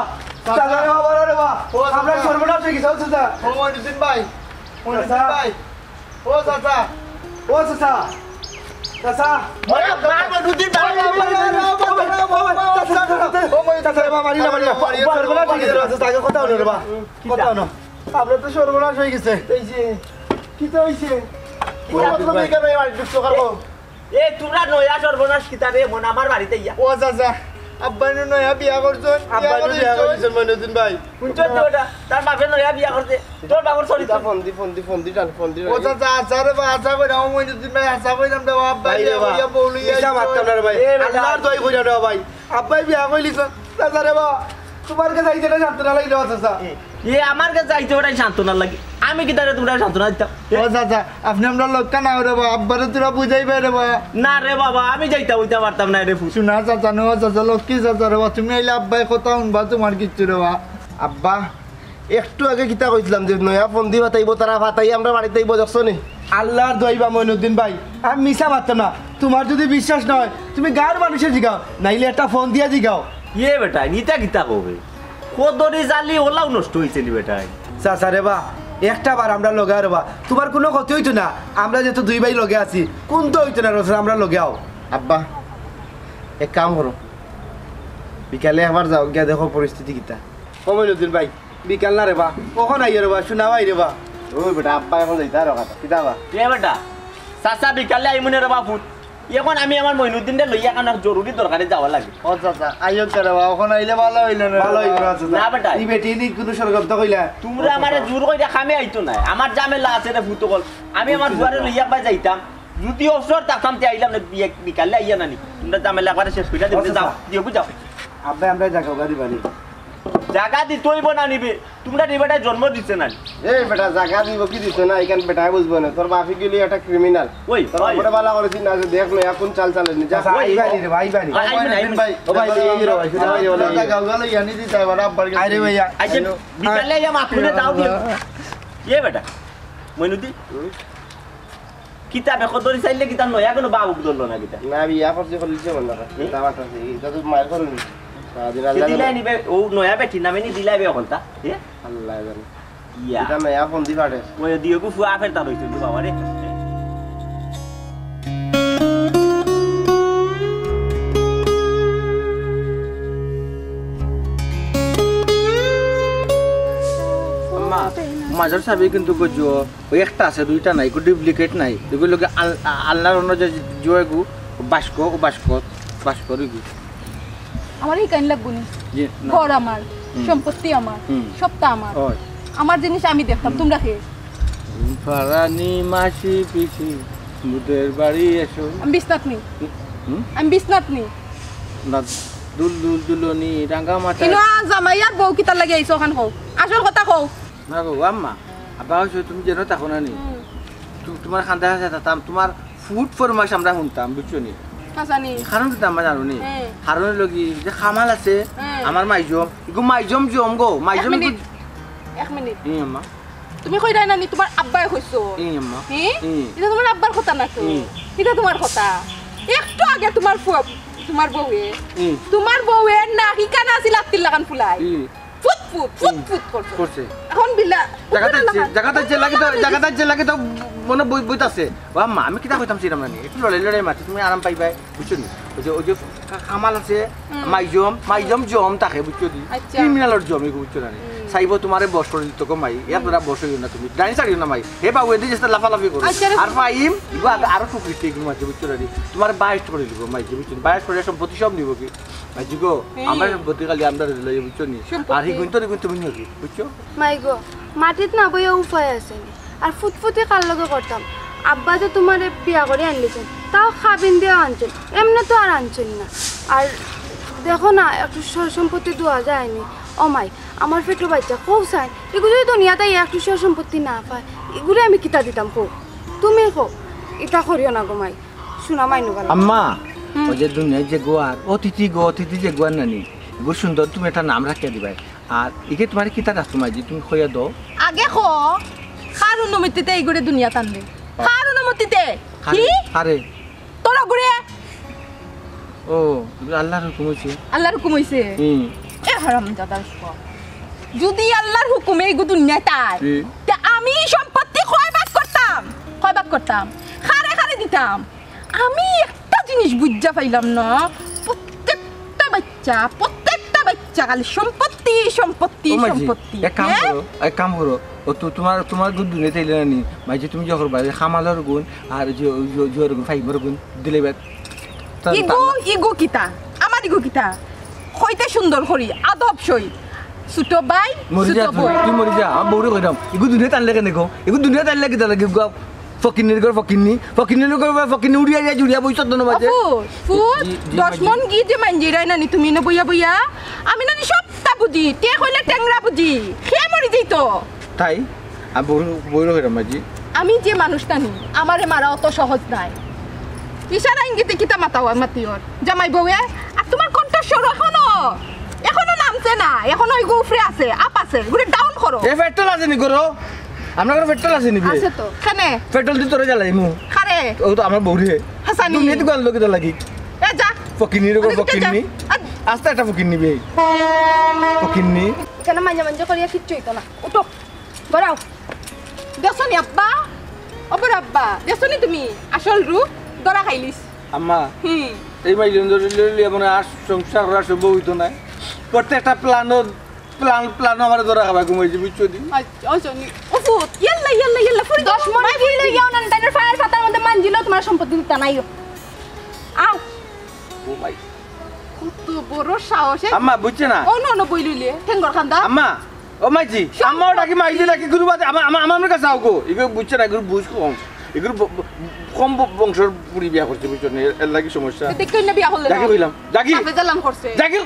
চাচা রে বাবা রে বাবা। ও চাচা। আমরা সর্বনাশ হয়ে গেছে, ও চাচা। ও মইনুদ্দিন ভাই। মইনুদ্দিন চাচা। ভাই। ও চাচা। ও চাচা। চাচা। ওরে বাবা, মইনুদ্দিন ভাই। ও মইনুদ্দিন ভাই। ও মইনুদ্দিন ভাই। ও মইনুদ্দিন ভাই। চাচা রে বাবা, মারি না, মারি না। মারি না। সর্বনাশ হয়ে গেছে, চাচা, আগে কথা হলো রে বাবা। কথা হলো। আমরা তো সর্বনাশ হয়ে গেছে। এই যে, কিতা হইছে? কিতা পুরো তো ভাই? বেকার হয়ে বাড়ি ঢুকছো, কারো। এ, তোমরা নয়া সর্বনাশ কিতা রে, মন আমার বাড়িতে ইয়া। ও চাচা, আব্বাই নু নয়া বিয়া করছইন, আব্বাই নু বিয়া করছইন, মইনুদ্দিন ভাই। শুনছো তো ওটা? তার বাপে নয়া বিয়া করছে, তোর বাপর চরিত্র। ফোন দি, ফোন দি, ফোন দি, টান, ফোন দি। ও চাচা, আচ্ছা রে বা, আচ্ছা কইরা, ও মইনুদ্দিন ভাই, আচ্ছা কইরাম রে বা, আব্বাই ভাই রে বিয়া বা। করিয়া বউ লইয়া মিছা আইছে। মারতাম না রে ভাই। এ বেটা। আল্লাহর দোয়াই কইরা রে ভাই। আব্বাই বিয়া কইলিছইন, চাচা রে বা, তোমার কাছে আইতে না সান্ত্বনা লাগলো, চাচা। এ, এ আমার কাছে আইতে ওটাই সান্ত্বনা লাগে। আমি কিতা রে তোমরা সান্ত্বনা দিতাম? এ? ও চাচা, আপনি আমরা লক্ষ্য না রে বা, আব্বারে তোরা বুঝাইবে রে বা। না রে বাবা, আমি যাইতাম, অইতাম পারতাম না রে ফুত। শোনা চাচা, নো চাচা, লক্ষ্মী চাচা রে বা, তুমি আইলে আব্বায় কথা হুনবা তোমার কিচ্ছু রে বা। আব্বা, একটু আগে কিতা কইছিলাম যে নয়া ফন্দি ফাতাইবো, তারা ফাতাই আমরা বাড়িতে আইবো, দেখছো নি? আল্লাহর দোয়াই বা মইনুদ্দিন ভাই, আমি মিছা মারতাম না। তোমার যদি বিশ্বাস না হয়, তুমি গাঁওর মানুষে জিগাও, নাইলে একটা ফোন দিয়া জিগাও। ইয়ে বেটা, ইতা কিতা কবে? কদরি জালি ওলাও নষ্ট হইছে নি বেটায়? চাচা রে বা, একটা বার আমরা লগে আও রে বা, তোমার কোনো ক্ষতি হইতো না। আমরা যেহেতু দুই ভাই লগে আছি, কোন তো হইতো না রে, আমরা লগে আও। আব্বা, এক কাম করো, বিকালে একবার যাও, গিয়া দেখো পরিস্থিতি কিতা। ও মইনুদ্দিন ভাই, বিকাল না রে বা, কখন আইও রে বা, শোনা ভাই রে বা। ওই বেটা, আব্বা এখন যাইতা আর কথা, কিতা বা? এ বেটা, চাচা বিকালে আইমুনে রে বা ফুত। এখন আমি আমার মইনুদ্দিনরে লইয়া কারণ জরুরি দরকারে যাওয়া লাগে। ও চাচা, আইও কে রে বা, এখন আইলে ভালো হইলো না রে বা। ভালো হইলো না চাচা। না বেটা। এই বেটি নি কোনো সরগত কইলা? তোমরা আমারে জোর কইরা কামে আইতো না। আমার ঝামেলা আছে রে ফুত অকল। আমি আমার বুঝছি ফুয়ারে চাচা। লইয়া একবার যাইতাম। যদি অবসর থাকতাম তে আইলাম না, বিয়ে-, বিকালে আইয়া নানি। তোমরা ঝামেলা একবারে শেষ কইরা দিও, ও চাচা। যাও, দিও, যাও। আব্বা, আমরা জাগা গাড়ি বাড়ি। জাগা দিতে অইবো না নি বে? তুমরারে বেটায় জন্ম দিছে না নি? এই বেটা, জাগা দিবো কি দিতো না, ইখান বেটায় বুঝবো না। তোর বাপে গেলে একটা ক্রিমিনাল। ওই, তোর ওই। বাপরে বালা করেছি না, যে দেখ না, এখন চাল চালে নি। যা। আচ্ছা, ওই, আইবা নি রে ভাই, আইবা নি। আ-, আইবা নি, আইবা নি। ও ভাই, এই রে ভাই, ও ভাই, ও ভাই, ও ভাই। গাওগালো ইয়ানি দিতা এবার আব্বার গেছে। আরে ভাইয়া। আচ্ছা, বিকালে ইয়া মাফ করে দাও দিও। এ বেটা, মইনুদ্দিন। হুম? কিতা বে কদরি চাইলে কিতা নয়া কোনো বাবুক ধরলো না কিতা? না, বিয়া করছে, করলিছে মনে হয়। হুম? দামাত আছে, এটা তো মায়ের করুন। সারাদিন সে আল্লাহ দিলাই জানে। নিবে, ও নয়া বেটি নামে নি দিলাই বে অকলতা। এ? আল্লাহ জানে। ইয়া। এটা নয়া ফোন দি পারে। ওই দিও গু ফুয়া ফের তার হইছে গু বাবা রে। আম্মা, মাজার সাবি কিন্তু গজো। ওই একটা আছে, দুইটা নাই, ইগু duplicate নাই। ইগু লগে আল-, আ-, আল্লাহর অন্য যে জুয়েগু, বাস্ক, ও বাস্ক, বাস্ক রইগু। আমার এই কাইন লাগবো নি। জি, না। ঘর আমার, হুম। সম্পত্তি আমার, হুম। সবটা আমার। ওই। আমার জিনিস আমি দেখতাম, হুম। তোমরা কে? ফারানি মাসি পিসি, ভূতের বাড়ি এসো। আমি বিছনাত নি। হুম? আমি বিছনাত নি। না, দুল দুল দুলনি, রাঙা মাথা। ইনো জামাই আর বউ কিতার লাগি আইছো ওখান কও? আসল কথা কও। না গো, আম্মা, আব্বা কইছে তুমি যেন থাকো না নি। হুম। তু-, তোমার খান্দা খান্দা থাকতাম, তোমার ফুট ফরমাইশ আমরা শুনতাম, বুঝছো নি? হাসানি। কারণ কিতা আমরা জানো নি? হ্যাঁ। কারণ লগি যে কামাল আছে, হ্যাঁ। আমার মাইজম, ইগু মাইজম জম গো, এক মাইজম মিনিট, ইগু এক মিনিট। ই আম্মা। তুমি কইরায় না নি, তোমার আব্বায় কইছো। ই আম্মা। হ্যাঁ? ই। এটা তোমার আব্বার কথা না তো। ই। এটা তোমার কথা। একটু আগে তোমার ফুয়া, তোমার বউয়ে, ই। তোমার বউয়ে না কি কানা আছিল আত্তির লাখান ফুলাই। ই। ফুত ফুত, ফুত হুম। ফুত করছে। করছে। এখন বিলা, জাগাত উপরে আইছে, লাগান। জাগাত আইছে, লাগি তো, জাগাত আইছে, লাগি তো মনে বই-, বইত আছে। ও আম্মা, আমি কিতা কইতাম ছিলাম না নি? একটু লড়াই লড়াই মাতি, তুমি আরাম পাইবায়, বুঝছো নি? ওই যে, ওই যে কা-, কামাল আছে, হুম। মাইজম, মাইজম জম থাকে, বুঝছো নি? আচ্ছা। ক্রিমিনালর জম, এগু বুঝছো না নি? হুম। চাইবো তোমারে বশ করে দিত গো মাই, এত হুম। বড় বশ হইও না তুমি। ডাইন সারিও না মাই। হে বাবু, এদি যেটা লাফালাফি করো। আচ্ছা, রে। আর ফাইম, ইগু আরো টুকরিতে এগুলো মাঝে, বুঝছো না নি? তোমার বাইশ করে দিব মাই, বুঝছো? বাইশ করে সম্পত্তি সব নিব কি? মাইজি গো, হুম। আমরা সম্পত্তি খালি আমরা লইয়া, বুঝছো নি? সম্পত্তি। আর হিগুন তো হিগুন তুমি নিও কি, বুঝছো? মাই গো, মাটিত না বইয়া উপায় আছে নি। আর ফুতফুতি কার লগে করতাম? আব্বা যে তোমারে বিয়া করে আনলিছেন, তাও খাবিন দিয়া আনছেন, এমনে তো আর আনছেন না। আর দেখো না, একটু সয় সম্পত্তি দেওয়া যায়নি। ও মাই, আমার পেটো বাচ্চা, কও চাই, এগু যদি দুনিয়াত আইয়া একটু সয় সম্পত্তি না পায়, এগুরে আমি কিতা দিতাম কও? তুমি কও, ইতা করিও না গো মাই। শোনা মাইনু বালা। আম্মা, হুম। ওই যে দুনিয়ার যে গোয়ার, অতিথি গো, অতিথি যে গোয়ার নানি, গো সুন্দর তুমি একটা নাম রাখিয়া দিবায়। আর ইগে তোমার কিতা রাখতো মাইজি, তুমি কইয়া দাও। আগে ক, কার অনুমতিতে ইগুরে দুনিয়াত আনলে? কার অনুমতিতে? কারে? কি? কারে? তোর ঘুরে। ও, আল্লাহর হুকুম হইছে। আল্লাহর হুকুম হইছে? হুম। এ হারামজাদার পুত। যদি আল্লাহর হুকুমে ইগু দুনিয়াত আয়, হুম। তে আমি সম্পত্তি কয় ভাগ করতাম? কয় ভাগ করতাম? কারে কারে দিতাম? আমি একটা জিনিস বুঝা পাইলাম না, প্রত্যেকটা বাচ্চা, প্রত্যেকটা বাচ্চা খালি সম্পত্তি, সম্পত্তি, ও মাইজি, সম্পত্তি। এক কাম হ্যাঁ? করো, এক কাম করো, ও তো তোমার, তোমার গুণ দুনিয়াত আইলে না নি, মাইজি তুমি যখন বাইরে কামালর গুণ আর যে, ওই যে, জোর গুণ, ফাইমর গুণ দিলে বেট। তা-, ইগু, তা-, ইগু কিতা? আমার ইগু কিতা? কইতে সুন্দর করি, আদব সই। ছোট ভাই, মরি যা ছোট তুই, বউ। তুই মরি যা, আমার বউরে কইরাম। ইগু দুনিয়াত আনলে কেনে গো? ইগু দুনিয়াত আনলে কিতা লাগে গো? ফকিন্নির ঘর ফকিন্নি, ফকিন্নির ঘর ফকিন্নি, উড়িয়া যা, জুড়িয়া বই সত্য নবাজে। ফুত, জি, জি, দশ মাইজি। মন ঘি যে মাইঞ্জিরায় নানি তুমি না বইয়া বইয়া? আমি নানি সবটা বুঝি, তে কইলে টেংরা বুঝি। কে মরি যাইতো? তাই? আমি বউর, বউর হইরাম মাইজি। আমি যে মানুষ নানি, আমারে মারা অত সহজ নায়। ইশারা ইঙ্গিতে কিতা মাতাও, মাতিওর? জামাই বউয়ে? আর তোমার কণ্ঠস্বর এখনো, এখনো নামছে না, এখনো ওই গো উপরে আছে, আপ আছে, ঘুরে ডাউন করো। এ পেট্রোল আছে নি করো? আমরা কোনো পেট্রোল আছে নি বে? আছে তো। কেনে? পেট্রোল দি তোরে জ্বালাইমু। কারে? ও তো আমার বউরে। হাসানি। তুমি এত গাল লোকে তো লাগি। এ যা। ফকিন্নির ঘর ওদিকে যা। ফকিন্নি। আ- আস্তে একটা ফকিন্নি বে। ফকিন্নি। এখানে মাঝে মাঝে করিয়া কিচ্ছু হইতো না। উঠো। গড়াও। দেখছো নি আব্বা? অপর আব্বা, দেখছো নি তুমি? আসল রূপ ধরা খাইলিস। আম্মা, হুম। এই মাইজন ধরে লইলে মানে আর সংসার করা সম্ভব হইতো না। প্রত্যেকটা প্ল্যানও, প্ল্যান, প্ল্যানও আমার ধরা খাবা ঘুমাইছে, বুঝছো নি? আচ্ছা, আচ্ছা, নি। ও ফুত, ইয়াল্লা, ইয়াল্লা, ইয়াল্লা, ফুরি দশ মনে ফুরি লই যাও না, তাইলে ফায়ার ফাতার মধ্যে মানজিলো তোমার সম্পত্তি দিতা নাইও। আও। ও মাই। কত বড় সাহস, এ? আম্মা, বুঝছে না? ও, নো, নো, বই লইলে, ঠেঙ্গর খান্দা। আম্মা, ও মাইজি, সব আম্মা ওটা কি মাইজি নাকি গুরু বাদে? আমা-, আমা-, আমার কাছে আও গো। এগুলো বুঝছে না, এগুলো বুঝ কম। এগুলো ব-, ব-, কম ব-, বংশর পুরি বিয়া করছে, বুঝছো না? এর, এর লাগি সমস্যা। তো দেখতে না বিয়া করলে যাকে না? কইলাম, যাকে। কাফে জালাম করছে। যাকে।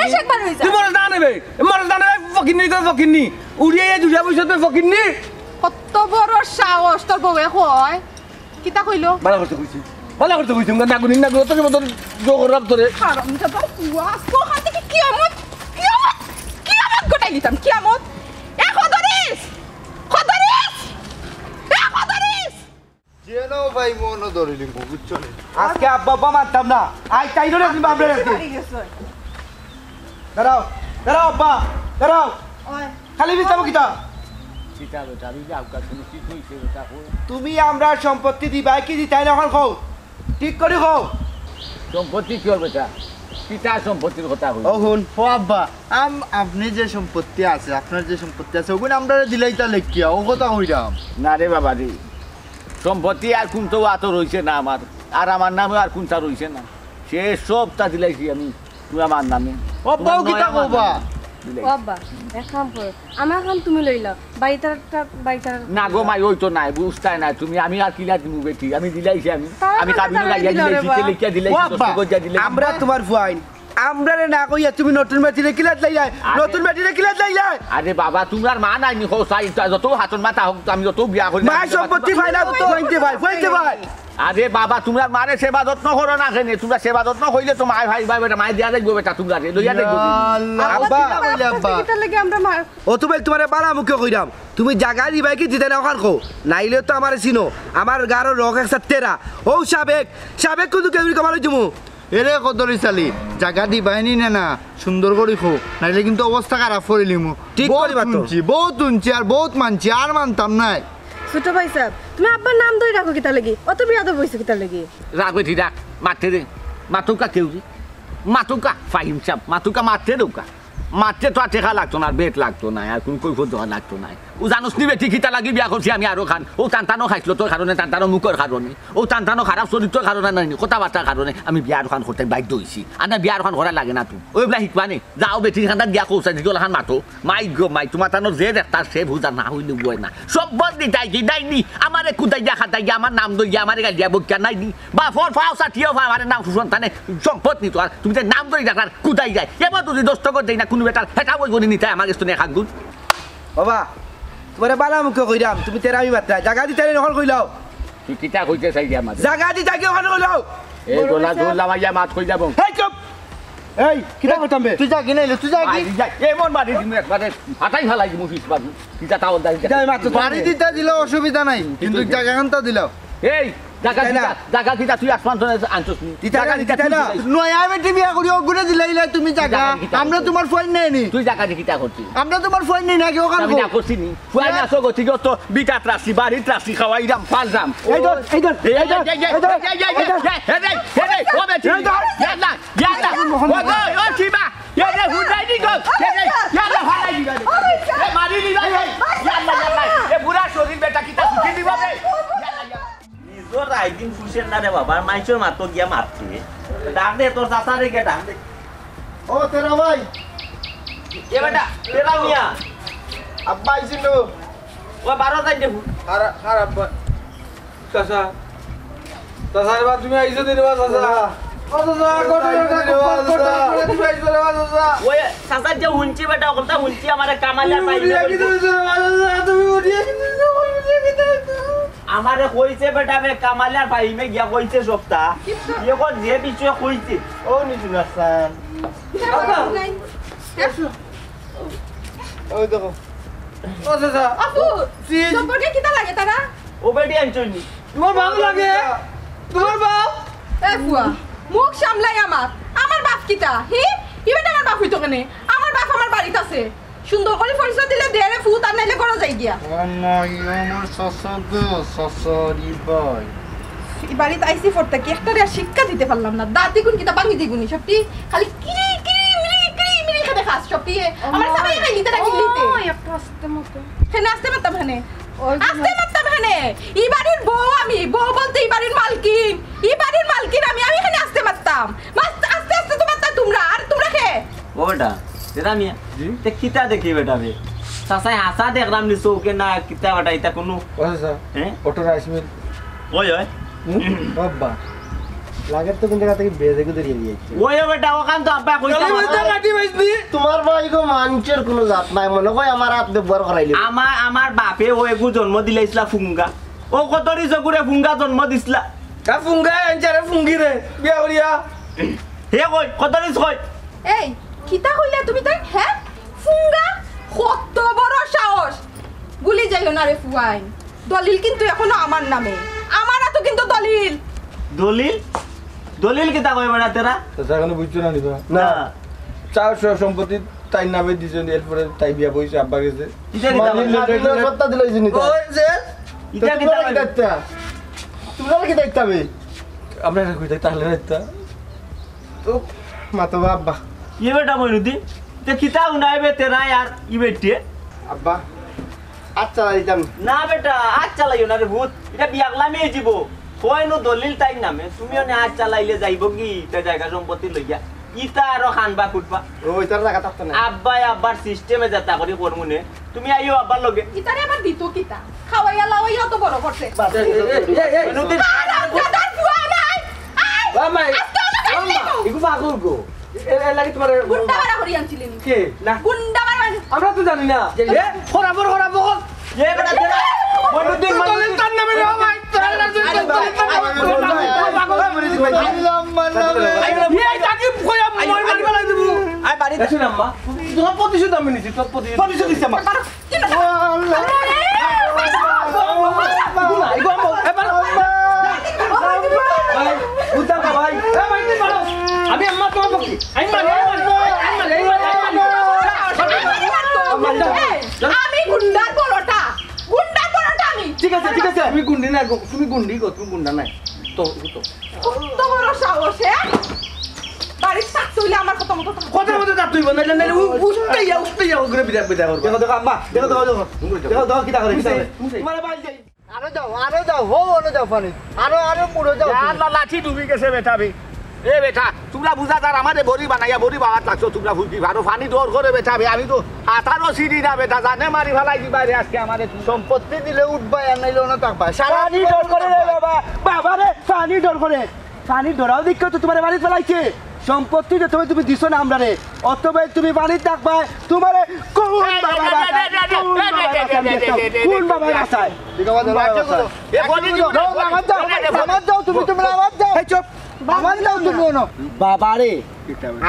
দেশ একবার হয়ে যায়। তুই মরে জানে বে, মরে জানে বে, ফকিন্নি কই ফকিন্নি। উড়িয়ে এই দুর্গা বইছ তুই ফকিন্নি। কত বড় সাহস তোর বউয়ে কয়। কিতা কইলো? ভালা করতে কইছি, ভালা করতে কইছি। নাগুনি নাগুনি, অত সময় তোর জো করলাম তোরে। হারামজাদা, ওয়া, তোর হাতে কি কিয়ামত, কিয়ামত, কিয়ামত ঘটাই নিতাম, কিয়ামত। এ খদরিস, খদরিস, এ খদরিস। যেন ভাই মনো ধরিলি, বুঝছো নি? আজকে আব্বা আব্বা মারতাম না। আই তাই ধরে আপনি বাবরে রাখি। দাঁড়াও, দাঁড়াও আব্বা, দাঁড়াও। ওই। খালি বিচাবো কিতা? কিতা বেটা, আমি যে আউকা শুনি কি কইছে বেটা, কই? তুমি আমরার সম্পত্তি দিবায় কি দিতায় না অখন কও? ঠিক করি কও। সম্পত্তি কি হবে বেটা? কিতা সম্পত্তির কথা কই? ও হুন। ও আব্বা, আম-, আপনি যে সম্পত্তি আছে, আপনার যে সম্পত্তি আছে, ওগুন আমরারে দিলাইতা লেখিয়া, ও কথা কইরাম। না রে বাবা রে, সম্পত্তি আর কুনটাও আতো রইছে না আমার, আর আমার নামে আর কুনটা রইছে না, সে সবটা দিলাইছি আমি। তুই আমার নামে। ও, বউ কিতা কবা? ও আব্বা, এক কাম করো, আমার কাম তুমি লইলাও, বাড়িটার একটা, বাড়িটার না গো মাই, ওই তো নাই, বুঝতায় না তুমি, আমি আর কিলা দিমু বেটি, আমি দিলাইছি আমি। তার আমি কথা কাবিনও আমি গাইয়া দিলাম রে দিলাইছি, বা। তে লেখিয়া দিলাইছি, ও আব্বা, দস্তখত দিয়া দিলাইছি। আমরা তোমার ফুয়াইন, আমরারে না কইয়া তুমি নতুন বেটিরে কিলাত লাইলাই, আরে নতুন বেটিরে কিলাত লাইলাই। আরে বাবা, তুমরার মা নাইনি, কও চাই, যত হাতর মাথা হোক, আমি যত বিয়া করি না, মায় সম্পত্তি পাই না, তো হইতে পাই, হইতে পাই। আরে বাবা, তুমরার মারে সেবা যত্ন করো না কেনে? তুমরা সেবা যত্ন কইলে তো মায় ভাই, ভাই বেটা, মায় দিয়া যাইবো বেটা, তুমরারে লইয়া যাইবো। আল্লাহ, আব্বা। আব্বা, কিতা কইলে আব্বা? কিতার লাগি আমরা মার- ও তুমি তোমারে বালা মুখে কইরাম, তুমি জাগা দিবায় কি দিতায় না অখান কও, নাইলে তো আমারে চিনো, আমার গারো রক একসাথে তেরা। ও সাবেক, সাবেক কিন্তু কেউ কমালো জুমু। এরে কদরি চালি, জাগা দিবায় নি না, না, সুন্দর করি কও, নাইলে কিন্তু অবস্থা খারাপ করিলিমু। ঠিক বহুত করিবা তো। শুনছি, বহুত শুনছি, আর বহুত মানছি, আর মানতাম নায়। ছোট ভাই সাহেব, তুমি আব্বার নাম ধরি রাখো কিতার লাগি? অত বিয়াদব হইছো কিতার লাগি? রাখ বেটি, রাখ। মাতে দে। মাতুকা কেউ রে। মাতুকা, ফাহিম সাহেব, মাতুকা মাতে দেউকা। মাতে তো আর টেকা লাগতো না, আর বেট লাগতো না, আর কুনু কৈফত দেওয়া লাগতো না। ও জানোস নি বেটি, কিতা লাগি বিয়া করছি আমি আরো খান? ও তান্তানো খাইছিল তোর কারণে, তান্তানো মুখর কারণে। ও তান্তানো খারাপ চরিত্রর কারণে নাইনি, কথাবার্তার কারণে আমি বিয়া আরো খান করতে বাধ্য হইছি। আর না বিয়া আরো খান করা লাগে না তো। ওই বলা হিকবানে। যাও বেটির কান্দাত গিয়া কও চাই, দিকে ওলাখান মাতো। মাই গো মাই, তোমার তানো যে দেখতার সে বুঝা না হইলে বয় না। সম্পদ নিতায় কি নাইনি? আমারে কুদাইয়া খাদাইয়া, আমার নাম ধরিয়া, আমারে গালিয়া বকিয়া নাইনি? বাপর ফাও সাথিও ফাও, আমারে নাম সুসন্তানে সম্পদ নিত। আর তুমি যে নাম ধরি ডাকার কুদাই যায়। এবার যদি দস্তখত দেই না, কুনু বেটার হেটা বই বনি নিতায় আমার গেছ থেকে খাগুন। বাবা, তোমারে বালা মুখে কইরাম, তুমি তেরামি মাতরায়। জাগা দিতায় নি অখন কইলাও। তুই কিতা কইতে চাই রে আমারে? জাগা দিতায় কি অখন কইলাও? এই গলা ধরলাম, আইয়া মাত কই যাবো। এই চুপ! এই, কিতা করতাম বে? তুই যা কি নাইলে, তুই যা কি? আই, যা, এমন বাড়ি দিমু একবারে, ফাটাই ফালাই দিমু ফিস বাড়ি। কিতা তাও দাই, কিতা মাত্র বাড়ি দিতা দিলে অসুবিধা নাই, কিন্তু জাগা খানতা দিলাও। এই, জাগা তাই না? কিতা, জাগা কিতা তুই আসমান তো আনছস নি? দিতা জাগা না, কিতা দিতা তুই না। দিলাইস? নয়া বেটি বিয়া করি, ওগুরে দিলাইলে তুমি জাগা। জাগা কিতা আমরা করছিস? তোমার ফোন নেই নি। তুই জাগা দি কিতা করছিস? আমরা তোমার ফোন নেই নাকি ওখান আমি কো? না করছি নি। ফুয়াইন আছো গো, ঠিক তো বিটাত রাখছি, বাড়িত রাখছি, খাওয়াইরাম, পালরাম। এই ধর, এই ধর, এই, এই ধর, এই, এই, এই, এই ধর, এই, এই, এই ধর। এই, এই, এই, এই, ও বেটি। এই ধর। ইয়াল্লা, ইয়াল্লা। ও গো, ও শিবা। এ রে, হুদাই দি গো। এ রে, ইয়াল্লা, ফালাই দিবা রে। এ, মারি দিবা রে। ইয়াল্লা, ইয়াল্লা। এ বুড়া শরীর বেটা কিতা ছুটি দিবা রে? ইয়াল্লা, ইয়াল্লা। নিজর রাইদিন ফুসের না রে বাবা, আর মাইনষর মাতো গিয়া মাতছে। ডাক দে, তোর চাচারে গিয়া ডাক দে। ও, তেরা ভাই। এ বেটা, তেরা মিয়া। আব্বা আইছিল। ও, বারো তাই দে। আর, আর আব্বা। চাচা। চাচা রে বা, তুমি আইছো নি রে বা, চাচা? ও, চাচা, কত, কত, কত, কত, কত, তুমি আইছো রে বা, চাচা? ওই, চাচা যে হুনছি বেটা, কথা হুনছি, আমারে কামালে তুমি পাইবে উঠিয়া কিতা কইছে। কইছো রে বা, চাচা? তুমি উঠিয়া কিতা কইছো? উঠিয়া কিতা কইছো? আমারে কইছে বেটা, বে কামালে আর ফাহিমে গিয়া কইছে সবটা। কিতা? এখন যে বিষয়ে কইছে। ও নিচু নাসান। আব্বা। ওই দেখো। ও চাচা। আপু, জি। সম্পর্কে কিতা লাগে তারা? ও বেটি আনছইন নি? তোমার বাপ লাগে? তোমার বাপ? এ ফুয়া, মুখ সামলাই আমার। আমার বাপ কিতা? হি? ইভেন আমার বাপ হইতো কেনে? আমার বাপ আমার বাড়িত আছে। সুন্দর করি পরিচয় দিলে দে রে ফুত, আর নাইলে ঘরো যাই গিয়া। ও মা, ই আমার চাচা গো, চাচা রে ভাই। ই বাড়িত আইছি পর থাকি একটারে আর শিক্ষা দিতে পারলাম না। দাঁত ইগুন কিতা ভাঙি দিগুনি সবটি। খালি কিরি, কিরি, মিরি, কিরি, মিরি করে খাস সবটি। আমার ও মা। সবাই খাই নিতে রাখি নিতে। ও, একটু আস্তে মতো। হেনে আস্তে মারতাম হেনে। ওই যে আস্তে মারতাম হেনে। ই বাড়ির বউ আমি। বউ বলতে ই বাড়ির মালকিন। ই বাড়ির মালকিন আমি। আমি হেনে আস্তে মারতাম। মাস-, আস্তে আস্তে তো মারতায় তোমরা। আর তোমরা কে? ও বেটা, তেরা মিয়া, জি? তে কিতা দেখি বেটা বে? চাচাই হাছা দেখলাম নি চউখে না কিতা বেটা, ইতা কুনু ও চাচা, হ্যাঁ? Auto rice mill. ওই, ওই। হুম? বাবা, লাগের তো কোন জাগা থাকি বেজে গুজে দিয়ে দিয়েছে। ওই, ওই বেটা, ওখান তো আব্বা কইতাম। তোমার ভাই গো, মানষর কুনু জাত নাই, মনে কয় আমার আত ব্যবহার করাইলে। আমার, আমার বাপে ও এগু জন্ম দিলাইছলা ফুঙ্গা। ও কতরি চকুরে ফুঙ্গা জন্ম দিছলা। তা ফুঙ্গা আনছে রে ফুঙ্গি রে, বিয়া করিয়া। হে কই, কতরি কই? এই, কিতা কইলা তুমি তাই? হ্যাঁ? ফুঙ্গা? কত বড় সাহস! ভুলি যাইও না রে ফুয়াইন, দলিল কিন্তু এখনো আমার নামে। আমার আতো কিন্তু দলিল। দলিল? দলিল কিতা কইবে না তেরা? চাচা, এখনো বুঝছো না নিবা? না। না। চাও সব সম্পত্তি তাই নামে দিছেন, এরপরে তাই বিয়া বইছে আব্বার গেছে। ইটা কিতা মানে কইবে? লেটার সত্তা দিল এই জিনিস। ওই যে, ইটা তো কিতা তোমরা কইবে? কিতা? তোমরা কিতা দিতে হবে? আমরা এটা কইতে তাহলে না দিতা। তো মাতো বা আব্বা। ইয়ে বেটা মইনুদ্দিন, তে কিতা উনাইবে তেরা আর ই বেটিয়ে? আব্বা, আচ্ছা, দিতাম। না বেটা, আত চালাইও না রে ভূত। ইটা বিয়াগলামি অইযিবো। কইনু দলিল তাইর নামে, তুমি অনে আত চালাইলে যাইবো কি? ইটা জাগা সম্পত্তি লইয়া। ইতা আরো খানবা খুটবা। ও, ইতার জাগা থাকতো না। আব্বায় আব্বার সিস্টেমে যেতা করি করমুনে। তুমি আইও আব্বার লগে। ইতারে আবার দিত কিতা? খাওয়াইয়া লাওয়াইয়া তো বড় করছে। বাস, এই, এই, এই, এই, এই। মইনুদ্দিন। আর আমজাদার ফুয়া নাই। আয়। ও মাই, আজকে আমার ও মা, কাছে এগু পাগল গো। এ, এ লাগি তোমার গুন্ডা বাড়া করি আনছিলি নি? কে? না। গুন্ডা বাড়া আনছিলি। আমরা তো জানি না। এ, খরাবর, খরাবর। এ, বেটা, দে না। মইনুদ্দিন, মইনুদ্দিন। তার নামে রে, ও ভাই, তার নামে রে, তার নামে রে। এই, তাকে কইয়া মই মারি ফেলাই দিবো। আয়, বাড়ি যা। দেখুন, আম্মা, তোমার প্রতিশোধ আমি নিছি, তোমার প্রতিশোধ। প্রতিশোধ নিছি, আম্মা। ভাই, বুঝলাম না, ভাই। এ, ভাই, তুই মারো। আমি আম্মা তোমার পক্ষে। আমি মারি, আমি মারি, আমি মারি, আমি মারি, আমি মারি। আমি গুন্ডার বড়টা। গুন্ডার বড়টা আমি। ঠিক আছে, ঠিক আছে। তুমি গুন্ডি না গো, তুমি গুন্ডি গো, তুমি গুন্ডা নাই। তো, তো। কত বড় সাহস, হ্যাঁ? বাড়িত থাকতে অইলে আমার কথা মতো থাকতে কথা মতো থাকতে অইবো, নাইলে, নাইলে উ-, উঠতে ইয়া, উঠতে ইয়া, ওগুলো বিদায়, বিদায় করবো। দেখো, দেখো, আম্মা, দেখো, দেখো, দেখো। দেখো, দেখো, কিতা করে, কিতা করে। আরো যাও, আরো যাও, হো, আরো যাও, পানি। আরো, আরো মুড়ো যাও। ইয়া আল্লাহ, লাঠি ডুবি গেছে বেটা বে। এ বেটা, তোমরা বুঝা যার আমারে বড়ি বানাইয়া বড়ি বাবাত লাগছো, তোমরা ফুলকি ভারো পানি ডর করে বেটা বে। আমি তো হাতারও চিনি না বেটা, জানে মারি ফালাই দিবা রে আজকে আমারে। সম্পত্তি দিলে উঠবা, আর নাইলে অনো থাকবা। সারা পানি জীবন ডর করে রে থাকবা। বাবা, বাবা রে, পানি ডর করে। পানি ডরাও দেখিয়া তো তোমারে বাড়িত ফালাইছে। সম্পত্তি তো তুমি, তুমি দিছো না আমরারে। অতএব তুমি বাড়িত থাকবা, তোমারে কোন বাবা বাঁচায়? কোন বাবা বাঁচায়? কোন বাবা বাঁচায়? এ বড়ি দিব না। আমার যাও, আমার যাও, তুমি, তুমি আমার যাও। এই চুপ। আমার যাও তুমি অনো। বাবারে,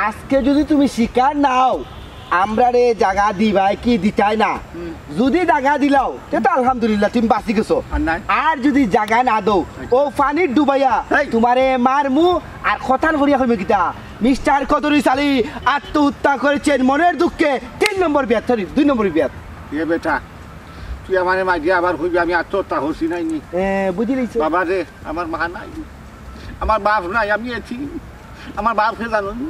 আজকে যদি তুমি স্বীকার নাও, আমরারে জাগা দিবায় কি দিতায় না? হুম। যদি জাগা দিলাও, তে তো আলহামদুলিল্লাহ, তুমি বাঁচি গেছো। আর নাই? আর যদি জাগা না দেও, ও পানিত ডুবাইয়া এই। তোমারে মারমু। আর কথান করিয়া কইমু কিতা, মিস্টার কদরুস আলী আত্মহত্যা করেছেন মনের দুঃখে। তিন নম্বর বিয়াত, sorry, দুই নম্বর বিয়াত। এ বেটা, তুই আমারে মারিয়া আবার কইবি আমি আত্মহত্যা করছি নাইনি? এ, বুঝি লইছি। বাবা রে, আমার মা নাই, আমার বাপ নাই, আমি এতিম। আমার বাপরে জানো নি?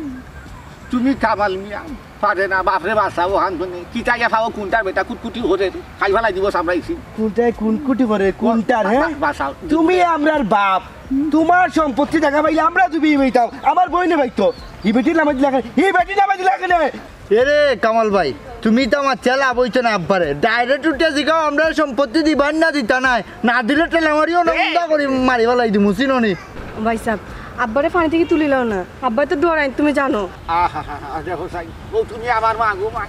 তুমি কামাল মিয়া, পারে না, বাপরে বাঁচাও, হান শুনে। কিতা ইয়া পাও, কোনটার বেটা কুটকুটি করে, খাই ফালাই দিব সামলাইছি। কোনটায় কুটকুটি করে, কোনটার, হ্যাঁ? বা-, বাঁচাও। তুমি আমরার বাপ, তোমার সম্পত্তি জাগা পাইলে আমরা তুমি পাইতাম, আমার বইনে পাইতো। হি বেটির নামে দিলা কেনে? হি বেটির নামে দিলা কেনে? এরে কামাল ভাই, তুমি তো আমার চেলা বইছো না আব্বারে। Direct উঠে জিগাও, আমরা সম্পত্তি দিবার না দিতা নাই। না দিলে ঠেলা মারিও না, উন্দা করি মারি ফালাই দিমু, চিনো নি? ভাই সাহেব, আব্বারে পানি থাকি তুলিলাও না। আব্বায় তো ডরাইন, তুমি জানো। আহা, দেখো চাই, ও তুমি আমার মা গো মা।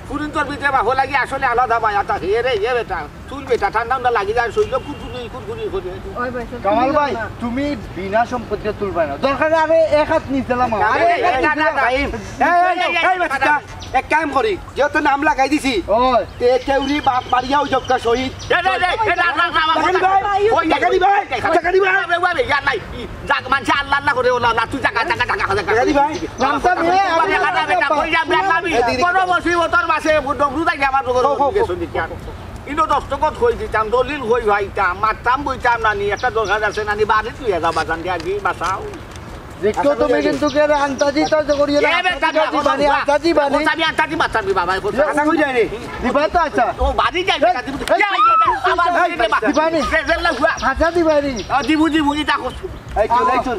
ফুরিন্তর ভিতরে বাপর লাগি আসলে আলাদা মায়া থাকে। এরে, এ বেটা, তুল বেটা, ঠান্ডা উন্ডা লাগি যায়, শরীর কুরকুরি, কুরকুরি করে। ওই ভাই সাহেব, কামাল তুলিলাও ভাই, না। তুমি বিনা সম্পত্তি তুলবায় না। দরকার আরে এক হাত নিচে লামাও। আরে এক হাত না, নিচে না, লামাও। ভাই। এই, এই, এই, এই, এই, বাচ্চা, এক কাম করি, যেহেতু নাম লাগাই দিছি, ওই। তে কেউরি বাপ মারিয়াও জক্কা শহীদ। এ, এ, এ, এ, না, না, না, না, টাকা দিবা? ওই, টাকা দিবা? টাকা দিবা? আরে, আরে, ইয়ার নাই। ই, যাক, মানষে আল্লাহ, আল্লাহ করে, ওলা, আল্লাহ, তুই টাকা, টাকা, টাকা, টাকা। টাকা দিবা? রামসাব, এ, আরে, আরে, আরে, আরে, কই যাবে, আল্লাহ, আমি এদিকে। বড় মুসিবতর মাঝে, ডবরু যাই আমার লগর কও, কও, গেছো কও। দেখি আর। ইনো দস্তখত কই দিতাম, দলিল কই পাইতাম, মারতাম বইতাম নানি, একটা দরকার আছে নানি, বাড়িত লইয়া যাও, বাজান দিয়া, আগে বাঁচাও। দেখো তুমি কিন্তু কে রে আন্তাজি তো করিও না, এ বেটা, আন্তাজি বানি, আন্তাজি বানি। আমি আন্তাজি মারতাম রে বাবা, এখন। আচ্ছা, কই যায় রে? দিবা তো আচ্ছা। ও বাড়ি যাই, এই, বেটা, দিবি। এই, এই, এই, আবার এই, দিবি রে বাবা। দিবা নি? রে, রে, লা, হুয়া। আচ্ছা, দিবা নি? আ, দিবু, দিবু, ইটা করছু। এই চল, এই চল।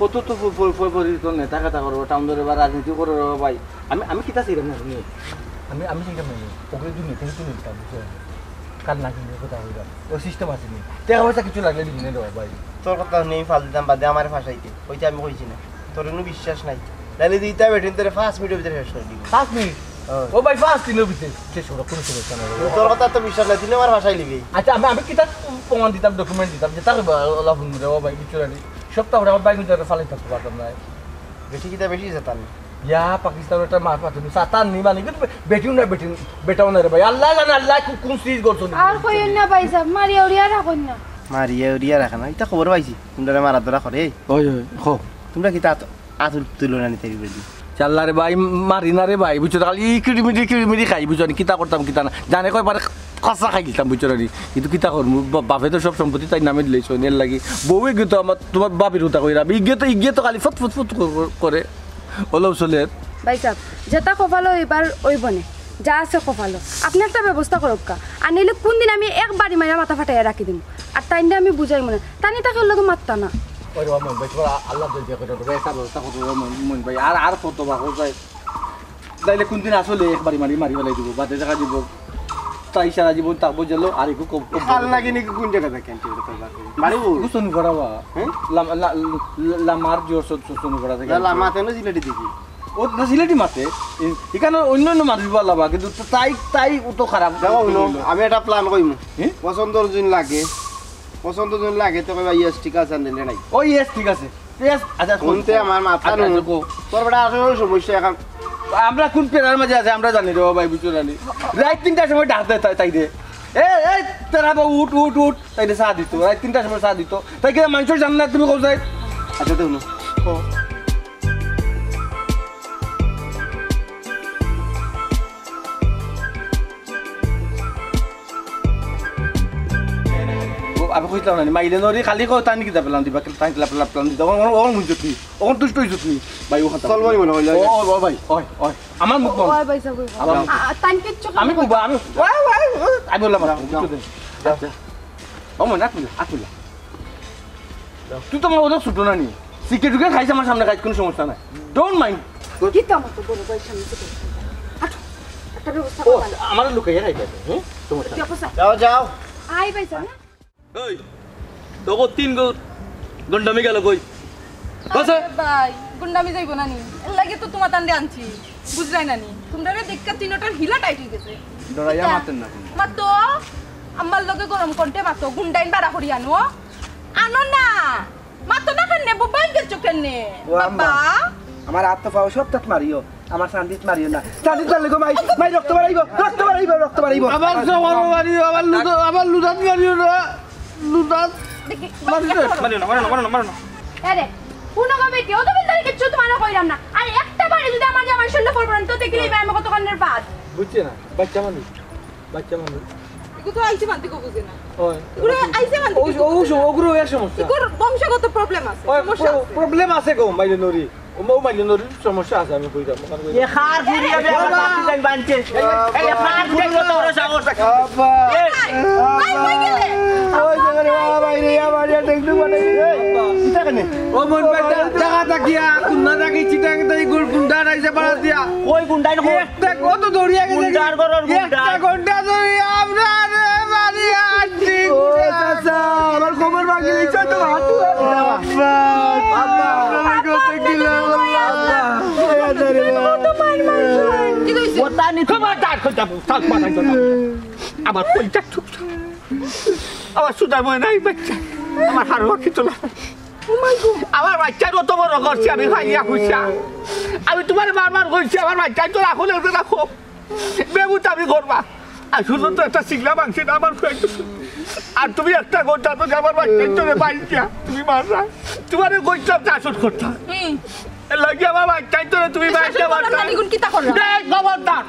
কত তো ফ-, ফ-, ফ-, পরিচিত নেতা কথা করবো, টাউন ধরে বা রাজনীতি করবো ভাই। আমি, আমি কিতা চাইরাম না, আমি, আমি, আমি চাইরাম না, ওগুলো দুই মিনিট, দুই মিনিট, বুঝছো? কার না কিনবে কথা কইলাম, ও সিস্টেম আছে নি? টাকা পয়সা কিছু লাগলে দিবি না রে ভাই। তোর কথা নেই, ফাল দিতাম বাদে আমার ফাঁসাইতে, ওইটা আমি কইছি না। তোর কোনো বিশ্বাস নাই। নাইলে তুই ইতা বেটিন তোরে পাঁচ মিনিটের ভিতরে শেষ করে দিবি। পাঁচ মিনিট? হ্যাঁ। ও ভাই, পাঁচ দিনের ভিতরে শেষ করো, কোনো সমস্যা নাই। তোর কথা তো বিশ্বাস নাই, তুই আমার ভাষায় নিবি। আচ্ছা, আমি, আমি কিতা প্রমাণ দিতাম, ডকুমেন্ট দিতাম, যেটা কইবা, ওলা ফোন করে, ও ভাই, বুঝছো না নি? সপ্তাহ পরে আমার বাইক নিতে ফালাই থাকতে পারতাম না। বেশি কিতা বেশি যেতাম। ইয়া, পাকিস্তান একটা মার পাতে সাতান নি মানে, কিন্তু বেটিও না, বেটি, বেটাও না রে ভাই। আল্লাহ জানে, আল্লাহ কোন, কোন সিজ করছো নি। আর কইয়েন না ভাই সাহেব, মারিয়া উড়িয়া রাখইন না। মারিয়া উড়িয়া রাখে না, এটা খবর পাইছি, তোমরা মারা ধরা করে। ওই, ওই, খো। তোমরা কিতা আত-, আতুর তুলো না নিতে পারি? চাল্লা রে ভাই, মারি না রে ভাই, বুঝছো? খালি ই কিড়িমিড়ি, কিড়িমিড়ি খাই, বুঝছো নি? কিতা করতাম, কিতা না। জানে কয় পারে কষা খাই দিতাম, বুঝছো নি? কিন্তু কিতা করমু, বা-, বাপে তো সব সম্পত্তি তাই নামে দিলে, শোনের লাগি। বউয়ে কিন্তু আমার, তোমার বাপের কথা কইরা, আমি ইগে তো, ইগে তো খালি ফুত ফুত ফুত কর-, কর-, করে। ওলাও চলের। ভাই সাহেব, যেটা কপালো এবার ওই বনে, যা আছে কপালো। আপনি একটা ব্যবস্থা করুক্কা। আর নাইলে কোন দিন আমি এক বাড়ি মাইরা মাথা ফাটাইয়া রাখি দিমু। আর তাইনরে আমি বুঝাইমু না। তানি তাকে ওর লগে মাততা না। ওই রে, মইন ভাই, তোমার আ-, আল্লাহ দয়া করে, একটা ব্যবস্থা করো, মইন, মইন ভাই। আর, আর কত বা, কোথায়? তাইলে কোন দিন আসলে এক বাড়ি মারি, মারি ফেলাই দিব, বাদে দেখা দিব। তাই সারা জীবন থাকবো জেলো, আর একটু কম, কম খাল নাকি নাকি কোন জায়গা থাকে আনতে এটা করবা? বাড়ি বউ? গুছন করাবা। হ্যাঁ? লাম-, লা-, লা-, লামার জোর সত-, সত-, সত করা থাকে। না, লামা তেন জিলেটি দেখি। ও তো সিলেটি মাতে। এ-, এখানে অন্য অন্য মানুষ বলা বা, কিন্তু তো তাই, তাই ও তো খারাপ। দেখো, হুনো, আমি একটা প্ল্যান কইমু। হ্যাঁ? পছন্দ যদি লাগে, পছন্দ যদি লাগে, তো কইবা, "Yes, ঠিক আছে, আর নিলে নাই।" ও, yes, ঠিক আছে। Yes, আচ্ছা, হুনতে আমার মাথা আচ্ছা, নুন। আচ্ছা, কো। তোর বেটা আসলে সমস্যা এখন। আমরা কোন প্যারার মাঝে আছে, আমরা জানি রে, ও ভাই, বুঝছো জানি। রাত তিনটার সময় ডাক দেয় তাই, তাই রে। এ, এ, তেরা বা উঠ, উঠ, উঠ। তাই রে চা দিত। রাত তিনটার সময় চা দিত। তাই কিনা মানুষের জান না, তুমি কোথায়? আচ্ছা, তো হুনো। কো। ও, আমি কইতাম না, মাইলে নরি খালি কও, তাই নাকি যাবে লাম দিবা, তাই লাম, লাম, লাম দিতা। ও, ও, ও, বুঝছো তুই? ও, তুষ্ট হইছো তুই? ভাই, ও কথা চল, ভাই, মনে হয়, ও, ও, ও, ভাই, ওই, ওই, আমার মুখ বন্ধ। ওই, ভাই, যাবো। আমার মুখ আ, আ, তাই কিচ্ছু আমি খাবে কুবা, না। আমি, ওই, ওই, ওই, আমি বললাম, যাও, বুঝছো যাও। তুই? যাও। আচ্ছা। ও, মনে রাখ, আকুলা। তুই তো আমার ওদের ছোট না নি? সিগারেট টুকে খাইছে আমার সামনে, খাইছে, কোনো সমস্যা নাই। Don't mind. কি তো আমার তো বড় ভাইয়ের সামনে থেকে? হাঁটো। একটা ব্যবস্থা ও, করবা না। আমার লুকাইয়া খাইবে, হুম? সমস্যা নাই। যাও, যাও। আই ভাই, চল না। ওই, তোকে তিন গো-, গন্ডামি গেল কই? আরে ভাই, গুন্ডামি যাইব না নি? এর লাগি তো তোমার তান্ডে আনছি। বুঝলাই না নি? তোমরা রে দেখা তিনটার হিলা টাইট হয়ে গেছে। ডরাইয়া কিতা? মাতেন না কিন্তু। মাতো, আমার লগে গরম কণ্ঠে মাতো, গুন্ডাইন বাড়া করি আনো। আনো না। মাতো না কেনে, বোবা হয়ে গেছো কেনে? ও আম্মা, বাবা। আমার হাত তো পাও সব তাত মারিও, আমার চান্দিত মারিও না। চান্দিত মারলে গো মাই, মাই রক্ত বাড়াইব, রক্ত বাড়াইব, রক্ত বাড়াইব। আবার জবর মারিও, আবার লুদা, আবার লুদাত মারিও না। লুদাত দেখি, মারিও না। মারিও না, মারিও না, মারিও না, মারিও না। আরে, কোনো ভাবে কেউ তো বিলদারি কিচ্ছু তোমার কইলাম না। আর একটা বাড়ি যদি আমার জামাই শুনলে পড়বো না, তো দেখলে এবার আমি কতক্ষণের বাদ। বুঝছে না, বাচ্চা মানুষ। বাচ্চা মানুষ। এগু তো আইছে মানতে কো বুঝে না। ওই। এগুলো আইছে মানতে ও, কো ও, বুঝে না। ওগুলো এক সমস্যা। এগুলোর বংশগত প্রবলেম আছে, ওই, সমস্যা প্রো-, আছে। প্রবলেম আছে গো, মাইলে নরি। ও, ও মাইলে নরির সমস্যা আছে, আমি কইতাম, ওখানে কইতাম। এ খার ফুরি আমি আমার বাবা। বাপ পিতাই বানছে। এই, এই, এই, খার ফুরি কত বড় সাহস। বাবা। এই, ভাই, কই গেলে? ওই যে রে বাবা, ভাই রে, আমার ইয়া দেখলু মানে, এই, এটা কেনে? ও মন ভাই, দে-, দেখা থাকিয়া, কুন্না থাকি চিটাং থাকি গুল-, গুন্ডা রাইছে পাড়া দিয়া। কই গুন্ডাই না? একটা কত দৌড়িয়া গেছে। গুন্ডার ঘরর গুন্ডা। একটা গুন্ডা দৌড়িয়া আমরা রে মারি আনছি। ও চাচা, আমার কোমর ভাঙি দিছে তো হাঁটু। আব্বা, আব্বা, আব্বা, আব্বা, আব্বা। কি কইছে? ওটা নি খবরদার, খবরদার, থাক, মাথায় তো না। আমার কইটা চুপ। আমার সুদার মনে নাই বাচ্চা। আমার হারুয়া কিছু না। Oh my God। আমার বাচ্চার অত বড় করছি আমি খাইয়া খুঁজছা। আমি তোমার বারবার কইছি, আমার বাচ্চাই তো রাখো না, ওটা রাখো। বেগুন আমি করবা। আর শুধু তো একটা সিগলা মাংস না, আমার কয়েক আর তুমি একটা ঘন্টা তো আমার বাচ্চাই তো বাইক দিয়া, তুমি মাররা। তোমার ওই কইছি একটা আসল কথা। হুম। এর লাগি আমার বাচ্চাই তো তুমি বাইক দিয়া মাররা। নানিগুন কিতা করলা? এই খবরদার।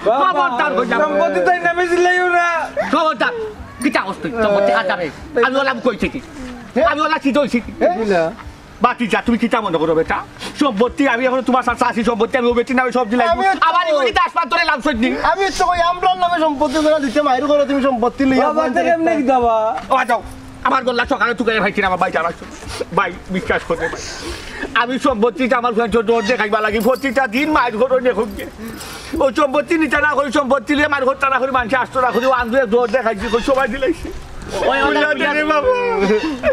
বাবা, খবরদার কইলাম। সম্পত্তি তাই নামে দিলাইও না। খবরদার। কিতা করছ তুই? সম্পত্তি কার নামে? আমি ওলা কইছি কি? আমি ওলা সিধা হইছি কি? এ? বাতি যা, তুমি কিতা মনে করো বেটা? সম্পত্তি আমি এখন তুমার চাচা আছি, সম্পত্তি আমি ও বেটির নামে সব দিলাম। আমি তো আমার ইগুলি দাস পাত্তরে লাভ সইনি। আমি তো কই আমরার নামে সম্পত্তি করে দিতে মাইর করো, তুমি সম্পত্তি লইয়া বাবা, বন্ধ তাহলে এমনি করতে। কি দাবা? ও যাও, আমার গলা সকালে তুকাই ভাইছি না, আমার ভাই জানাচ্ছ। ভাই, বিশ্বাস করে ভাই। আমি সম্পত্তিটা আমার ফুয়াইন্তর ডর দেখাইবার লাগি, প্রতিটা দিন মাইর করো নে হোক গে। ও সম্পত্তি নিতে না করি, সম্পত্তি নিয়ে মাইর করতে না করি, মানুষে আসতো না করি, ও আন্দোলন ডর দেখাইছি, কই সবাই দিলাইছি। ওই, ওই, বুঝা ওই, দে রে বাবা।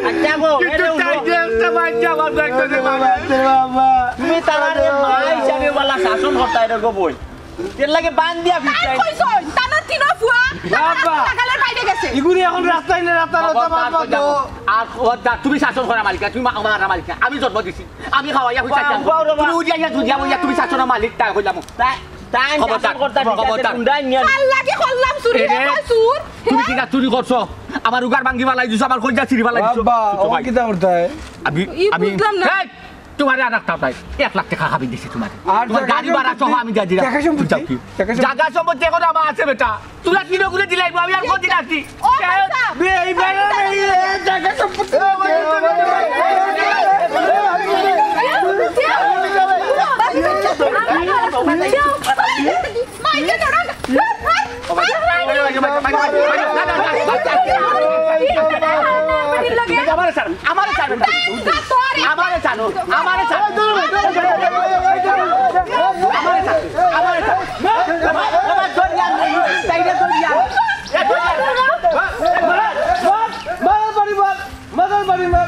আচ্ছা গো, কিন্তু এরে উঠো। চাইতে একটা বাচ্চা আমার ফুয়াইন্তরে মারে। বাবা। তুমি তারারে মা হিসাবে বালা শাসন করতায় রে গো বই। এর লাগি বান দিয়া তাই ফিরতায়। কইছইন, তানর তিনো ফুয়া, বাবা। লাগালের বাইরে গেছে। ইগুলি এখন রাস্তায় না, রাস্তা, রাস্তা খবরদার বাদ কইলাম। দাও। আর খবরদার, তুমি শাসন করা মালিক না, তুমি মা-, মারা মালিক না। আমি জন্ম দিছি, আমি খাওয়াইয়া হুইছা বাবা, বাবা। তুমি উড়িয়া ইয়া, জুড়িয়া বইয়া, তুমি শাসন মালিক, তাই কইলাম। তাই, তাই খবরদার, শাসন করতা ঠিক আছে, খবরদার। গুন্ডা নিয়া। আল্লাহ কি করলাম চুরি, এরে, এবার চুর, তুমি হ্যাঁ? কিতা চুরি করছো? আমার উগার ভাঙ্গি ফালাই দিছো, আমার কইজা ছিড়ি ফালাই দিছো। বাবা, ও ভাই। কিতা করতায়? আমি, ই আমি, বুঝলাম না। এই, তোমারে আর একটা তাই এক লাখ টাকা হাবি দিছি তোমারে। আর তোমার জাগা গাড়ি ভাড়া সহ সম্পত্তি? আমি দিয়া দিলাম। জাগা সম্পত্তি? তুমি যাও কি? জাগা সম্পত্তি? জাগা সম্পত্তি এখন আমার আছে বেটা। তোরা কিলো করে দিলাই, আমি আর কত দিন আছি? ও, এই বাবা, এই, এই জাগা সম্পত্তি। আমারে ছাড়ো, আমারে ছাড়ো, আমারে ছাড়ো, আমারে ছাড়ো, আমারে ছাড়ো, আমারে ছাড়ো। মারার বাড়ি মার, মারার বাড়ি মার।